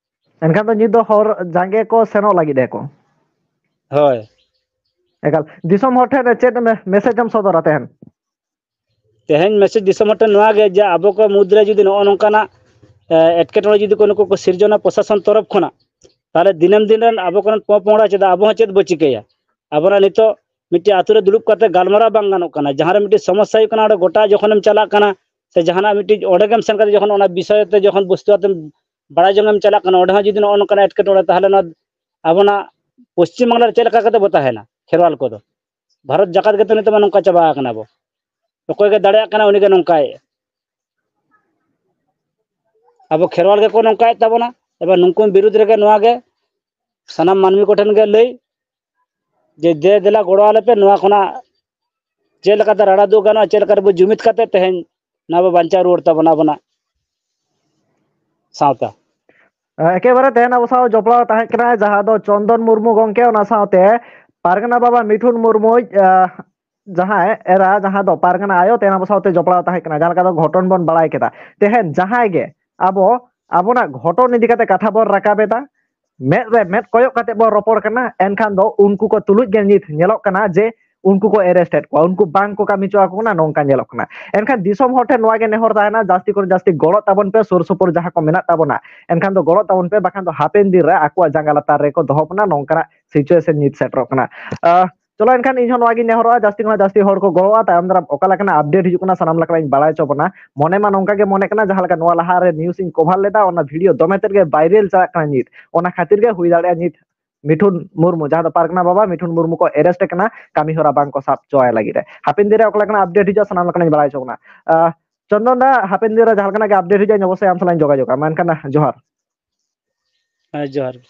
ᱮᱱᱠᱷᱟᱱ ᱫᱚ ᱱᱤᱛ ᱫᱚ ᱦᱚᱨ ᱡᱟᱸᱜᱮ ᱠᱚ ᱥᱮᱱᱚᱜ ᱞᱟᱹᱜᱤᱫ ᱟᱠᱚ᱾ ᱦᱳᱭ᱾ ᱮᱠᱟᱞ᱾ ᱫᱤᱥᱚᱢ ᱦᱚᱲ ᱴᱷᱮᱱ ᱪᱮᱫ ᱢᱮ-, message ᱮᱢ ᱥᱚᱫᱚᱨᱟ ᱛᱮᱦᱮᱧ? ᱛᱮᱦᱮᱧ message ᱫᱤᱥᱚᱢ ᱦᱚᱲ ᱴᱷᱮᱱ ᱱᱚᱣᱟ ᱜᱮ ᱡᱮ ᱟᱵᱚ ᱠᱚ ᱢᱩᱫᱽᱨᱮ ᱡᱩᱫᱤ ᱱᱚᱜᱼᱚ ᱱᱚᱝᱠᱟᱱᱟᱜ, ᱮ, ᱮᱴᱠᱮᱴᱚᱬᱮ ᱡᱩᱫᱤ ᱠᱚ ᱱᱩᱠᱩ ᱠᱚ ᱥᱤᱨᱡᱚᱱᱟ ᱯᱨᱚᱥᱟᱥᱚᱱ ᱛᱚᱨᱚᱯ ᱠᱷᱚᱱᱟᱜ, ᱛᱟᱦᱚᱞᱮ ᱫᱤᱱᱟᱹᱢ ᱫᱤᱱ ᱨᱮᱱ ᱟᱵᱚ ᱠᱚᱨᱮᱱ ᱯᱚᱼᱯᱚᱝᱲᱟ ᱪᱮᱫᱟᱜ ᱟᱵᱚ ᱦᱚᱸ ᱪᱮᱫ ᱵᱚ ᱪᱤᱠᱟᱹᱭᱟ? ᱟᱵᱚᱱᱟᱜ ᱱᱤᱛᱚᱜ ᱢᱤᱫᱴᱮᱱ ᱟᱛᱳ ᱨᱮ ᱫᱩᱲᱩᱵ ᱠᱟᱛᱮ ᱜᱟᱞᱢᱟᱨᱟᱣ ᱵᱟᱝ ᱜᱟᱱᱚᱜ ᱠᱟᱱᱟ᱾ ᱡᱟᱦᱟᱸ ᱨᱮ ᱢᱤᱫᱴᱮᱱ ᱥᱚᱢᱚᱥᱥᱟ ᱦᱩᱭᱩᱜ ᱠᱟᱱᱟ, ᱚᱸᱰᱮ ᱜᱚᱴᱟ ᱡᱚᱠᱷᱚᱱᱮᱢ ᱪᱟᱞᱟᱜ ᱠᱟᱱᱟ ᱥᱮ ᱡᱟᱦᱟᱱᱟᱜ ᱢᱤᱫᱴᱤᱡ ᱚᱸᱰᱮ ᱜᱮᱢ ᱥᱮᱱ ᱠᱟᱛᱮ ᱡᱚᱠᱷᱚᱱ ᱚᱱᱟ ᱵᱤᱥᱚᱭ ᱛᱮ ᱡᱚᱠᱷᱚᱱ ᱵᱚᱥᱛᱩ ᱟᱛᱮᱢ ᱵᱟᱲᱟᱭ ᱡᱚᱝ ᱮᱢ ᱪᱟᱞᱟᱜ ᱠᱟᱱᱟ, ᱚᱸᱰᱮ ᱦᱚᱸ ᱡᱩᱫᱤ ᱱᱚᱜᱼᱚ ᱱᱚᱝᱠᱟᱱᱟᱜ ᱮᱴᱠᱮᱴᱚᱬᱮ, ᱛᱟᱦᱚᱞᱮ ᱱᱚᱣᱟ ᱟᱵᱚᱱᱟᱜ ᱯᱚᱥᱪᱤᱢ ᱵᱟᱝᱞᱟ ᱨᱮ ᱪᱮᱫ ᱞᱮᱠᱟ ᱠᱟᱛᱮ ᱵᱚ ᱛᱟᱦᱮᱱᱟ? ᱠᱷᱮᱨᱣᱟᱞ ᱠᱚᱫᱚ ᱵᱷᱟᱨᱚᱛ ᱡᱟᱠᱟᱛ ᱜᱮᱛᱚ ᱱᱤᱛᱚᱜ ᱢᱟ ᱱᱚᱝᱠᱟ ᱪᱟᱵᱟ ᱟᱠᱟᱱᱟ ᱵᱚ᱾ ᱚᱠᱚᱭ ᱜᱮ ᱫᱟᱲᱮᱭᱟᱜ ᱠᱟᱱᱟ, ᱩᱱᱤ ᱜᱮ ᱱᱚᱝᱠᱟᱭᱮᱫᱼᱟ᱾ ᱟᱵᱚ ᱠᱷᱮᱨᱣᱟᱞ ᱜᱮᱠᱚ ᱱᱚᱝᱠᱟᱭᱮᱫ ᱛᱟᱵᱚᱱᱟ᱾ ᱮᱵᱟᱨ ᱱᱩᱠᱩ ᱵᱤᱨᱩᱫᱽ ᱨᱮᱜᱮ ᱱᱚᱣᱟ ᱜᱮ ᱥᱟᱱᱟᱢ ᱢᱟᱹᱱᱢᱤ ᱠᱚᱴᱷᱮᱱ ᱜᱮ ᱞᱟᱹᱭ, ᱡᱮ ᱫᱮ ᱫᱮᱞᱟ ᱜᱚᱲᱚ ᱟᱞᱮ ᱯᱮ, ᱱᱚᱣᱟ ᱠᱷᱚᱱᱟᱜ ᱪᱮᱫ ᱞᱮᱠᱟᱛᱮ ᱨᱟᱲᱟ ᱫᱩᱜ ᱜᱟᱱᱚᱜᱼᱟ, ᱪᱮᱫ ᱞᱮᱠᱟᱛᱮ ᱵᱚ ᱡᱩᱢᱤᱫ ᱠᱟᱛᱮ ᱛᱮᱦᱮᱧ ᱱᱚᱣᱟ ᱵᱚ ᱵᱟᱧᱪᱟᱣ ᱨᱩᱣᱟᱹᱲ ᱛᱟᱵᱚᱱᱟ ᱟᱵᱚᱱᱟᱜ ᱥᱟᱶᱛᱟ᱾ ᱮᱠᱮᱵᱟᱨᱮ ᱛᱮᱦᱮᱧ ᱟᱵᱚ ᱥᱟᱶ ᱡᱚᱯᱲᱟᱣ ᱛᱟᱦᱮᱸ ᱠᱟᱱᱟ ᱡᱟᱦᱟᱸ ᱫᱚ ᱪᱚᱱᱫᱚᱱ ᱢᱩᱨᱢᱩ ᱜᱚᱢᱠᱮ, ᱚᱱᱟ ᱥᱟᱶᱛᱮ ᱯᱟᱨᱜᱟᱱᱟ ᱵᱟᱵᱟ ᱢᱤᱴᱷᱩᱱ ᱢᱩᱨᱢᱩ, ᱡᱟᱦᱟᱸᱭ ᱮᱨᱟ, ᱡᱟᱦᱟᱸ ᱫᱚ ᱯᱟᱨᱜᱟᱱᱟ ᱟᱭᱳ, ᱛᱮᱦᱮᱧ ᱟᱵᱚ ᱥᱟᱶᱛᱮ ᱡᱚᱯᱲᱟᱣ ᱛᱟᱦᱮᱸ ᱠᱟᱱᱟ᱾ ᱡᱟᱦᱟᱸ ᱞᱮᱠᱟ ᱫᱚ ᱜᱷᱚᱴᱚᱱ ᱵᱚᱱ ᱵᱟᱲᱟᱭ ᱠᱮᱫᱟ, ᱛᱮᱦᱮᱧ ᱡᱟᱦᱟᱸᱭ ᱜᱮ ᱟᱵᱚ ᱟᱵᱚᱱᱟᱜ ᱜᱷᱚᱴᱚᱱ ᱤᱫᱤ ᱠᱟᱛᱮ ᱠᱟᱛᱷᱟ ᱵᱚᱱ ᱨᱟᱠᱟᱵ ᱮᱫᱟ, ᱢᱮᱫ ᱨᱮ ᱢᱮᱫ ᱠᱚᱭᱚᱜ ᱠᱟᱛᱮ ᱵᱚᱱ ᱨᱚᱯᱚᱲ ᱠᱟᱱᱟ, ᱮᱱᱠᱷᱟᱱ ᱫᱚ ᱩᱱᱠᱩ ᱠᱚ ᱛᱩᱞᱩᱡ ᱜᱮ ᱱᱤᱛ ᱧᱮᱞᱚᱜ ᱠᱟᱱᱟ ᱡᱮ ᱩᱱᱠᱩ ᱠᱚ arrest ᱮᱫ ᱠᱚᱣᱟ, ᱩᱱᱠᱩ ᱵᱟᱝ ᱠᱚ ᱠᱟᱹᱢᱤ ᱦᱚᱪᱚ ᱟᱠᱚ ᱠᱟᱱᱟ, ᱱᱚᱝᱠᱟ ᱧᱮᱞᱚᱜ ᱠᱟᱱᱟ᱾ ᱮᱱᱠᱷᱟᱱ ᱫᱤᱥᱚᱢ ᱦᱚᱲ ᱴᱷᱮᱱ ᱱᱚᱣᱟ ᱜᱮ ᱱᱮᱦᱚᱨ ᱛᱟᱦᱮᱱᱟ, ᱡᱟᱹᱥᱛᱤ ᱠᱚᱨᱮ ᱡᱟᱹᱥᱛᱤ ᱜᱚᱲᱚᱜ ᱛᱟᱵᱚᱱ ᱯᱮ, ᱥᱩᱨ ᱥᱩᱯᱩᱨ ᱡᱟᱦᱟᱸ ᱠᱚ ᱢᱮᱱᱟᱜ ᱛᱟᱵᱚᱱᱟ, ᱮᱱᱠᱷᱟᱱ ᱫᱚ ᱜᱚᱲᱚᱜ ᱛᱟᱵᱚᱱ ᱯᱮ, ᱵᱟᱠᱷᱟᱱ ᱫᱚ ᱦᱟᱯᱮᱱ ᱫᱤᱱ ᱨᱮ ᱟᱠᱚᱣᱟᱜ ᱡᱟᱸᱜᱟ ᱞᱟᱛᱟᱨ ᱨᱮᱠᱚ ᱫᱚᱦᱚ ᱵᱚᱱᱟ, ᱱᱚᱝᱠᱟᱱᱟᱜ situation ᱱᱤᱛ ᱥᱮᱴᱮᱨᱚᱜ ᱠᱟᱱᱟ᱾ ᱟᱦ, ᱪᱚᱞᱚ ᱮᱱᱠᱷᱟᱱ ᱤᱧ ᱦᱚᱸ ᱱᱚᱣᱟ ᱜᱤᱧ ᱱᱮᱦᱚᱨᱚᱜᱼᱟ, ᱡᱟᱹᱥᱛᱤ ᱠᱷᱚᱱ ᱡᱟᱹᱥᱛᱤ ᱦᱚᱲ ᱠᱚ ᱜᱚᱲᱚᱜᱼᱟ, ᱛᱟᱭᱚᱢ ᱫᱟᱨᱟᱢ ᱚᱠᱟ ᱞᱮᱠᱟᱱᱟᱜ update ᱦᱤᱡᱩᱜ ᱠᱟᱱᱟ, ᱥᱟᱱᱟᱢ ᱞᱮᱠᱟᱱᱟᱜ ᱤᱧ ᱵᱟᱲᱟᱭ ᱦᱚᱪᱚ ᱵᱚᱱᱟ᱾ ᱢᱚᱱᱮ ᱢᱟ ᱱᱚᱝᱠᱟ ᱜᱮ ᱢᱚᱱᱮ ᱠᱟᱱᱟ, ᱡᱟᱦᱟᱸ ᱞᱮᱠᱟ ᱱᱚᱣᱟ ᱞᱟᱦᱟ ᱨᱮ news ᱤᱧ cover ᱞᱮᱫᱟ, ᱚᱱᱟ video ᱫᱚᱢᱮ ᱛᱮᱫ ᱜᱮ viral ᱪᱟᱞᱟᱜ ᱠᱟᱱᱟ ᱱᱤᱛ, ᱚᱱᱟ ᱠᱷᱟᱹᱛᱤᱨ ᱜᱮ ᱦᱩᱭ ᱫᱟᱲᱮᱭᱟᱜᱼᱟ ᱱᱤᱛ ᱢᱤᱴᱷᱩᱱ ᱢᱩᱨᱢᱩ, ᱡᱟᱦᱟᱸ ᱫᱚ ᱯᱟᱨᱜᱟᱱᱟ ᱵᱟᱵᱟ ᱢᱤᱴᱷᱩᱱ ᱢᱩᱨᱢᱩ ᱠᱚ arrest ᱮ ᱠᱟᱱᱟ, ᱠᱟᱹᱢᱤ ᱦᱚᱨᱟ ᱵᱟᱝ ᱠᱚ ᱥᱟᱵ ᱦᱚᱪᱚ ᱟᱭ ᱞᱟᱹᱜᱤᱫ ᱨᱮ᱾ ᱦᱟᱯᱮᱱ ᱫᱤᱱ ᱨᱮ ᱚᱠᱟ ᱞᱮᱠᱟᱱᱟᱜ update ᱦᱤᱡᱩᱜᱼᱟ, ᱥᱟᱱᱟᱢ ᱞᱮᱠᱟᱱᱟᱜ ᱤᱧ ᱵᱟᱲᱟᱭ ᱦᱚᱪᱚ ᱵᱚᱱᱟ᱾ ᱟᱦ, ᱪᱚᱱᱫᱚᱱ ᱫᱟ, ᱦᱟᱯᱮᱱ ᱫᱤᱱ ᱨᱮ ᱡᱟᱦᱟᱸ ᱞᱮᱠᱟᱱᱟᱜ ᱜᱮ update ᱦᱤᱡᱩᱜᱼᱟ, ᱤᱧ ᱚᱵᱚᱥᱥᱳᱭ ᱟᱢ ᱥᱟᱞᱟᱜ ᱤᱧ ᱡᱳᱜᱟᱡᱳᱜᱟ᱾ ᱢᱟ ᱮᱱᱠᱷᱟᱱ ᱡᱚᱦᱟᱨ᱾ ᱦᱮᱸ, ᱡᱚᱦᱟᱨ᱾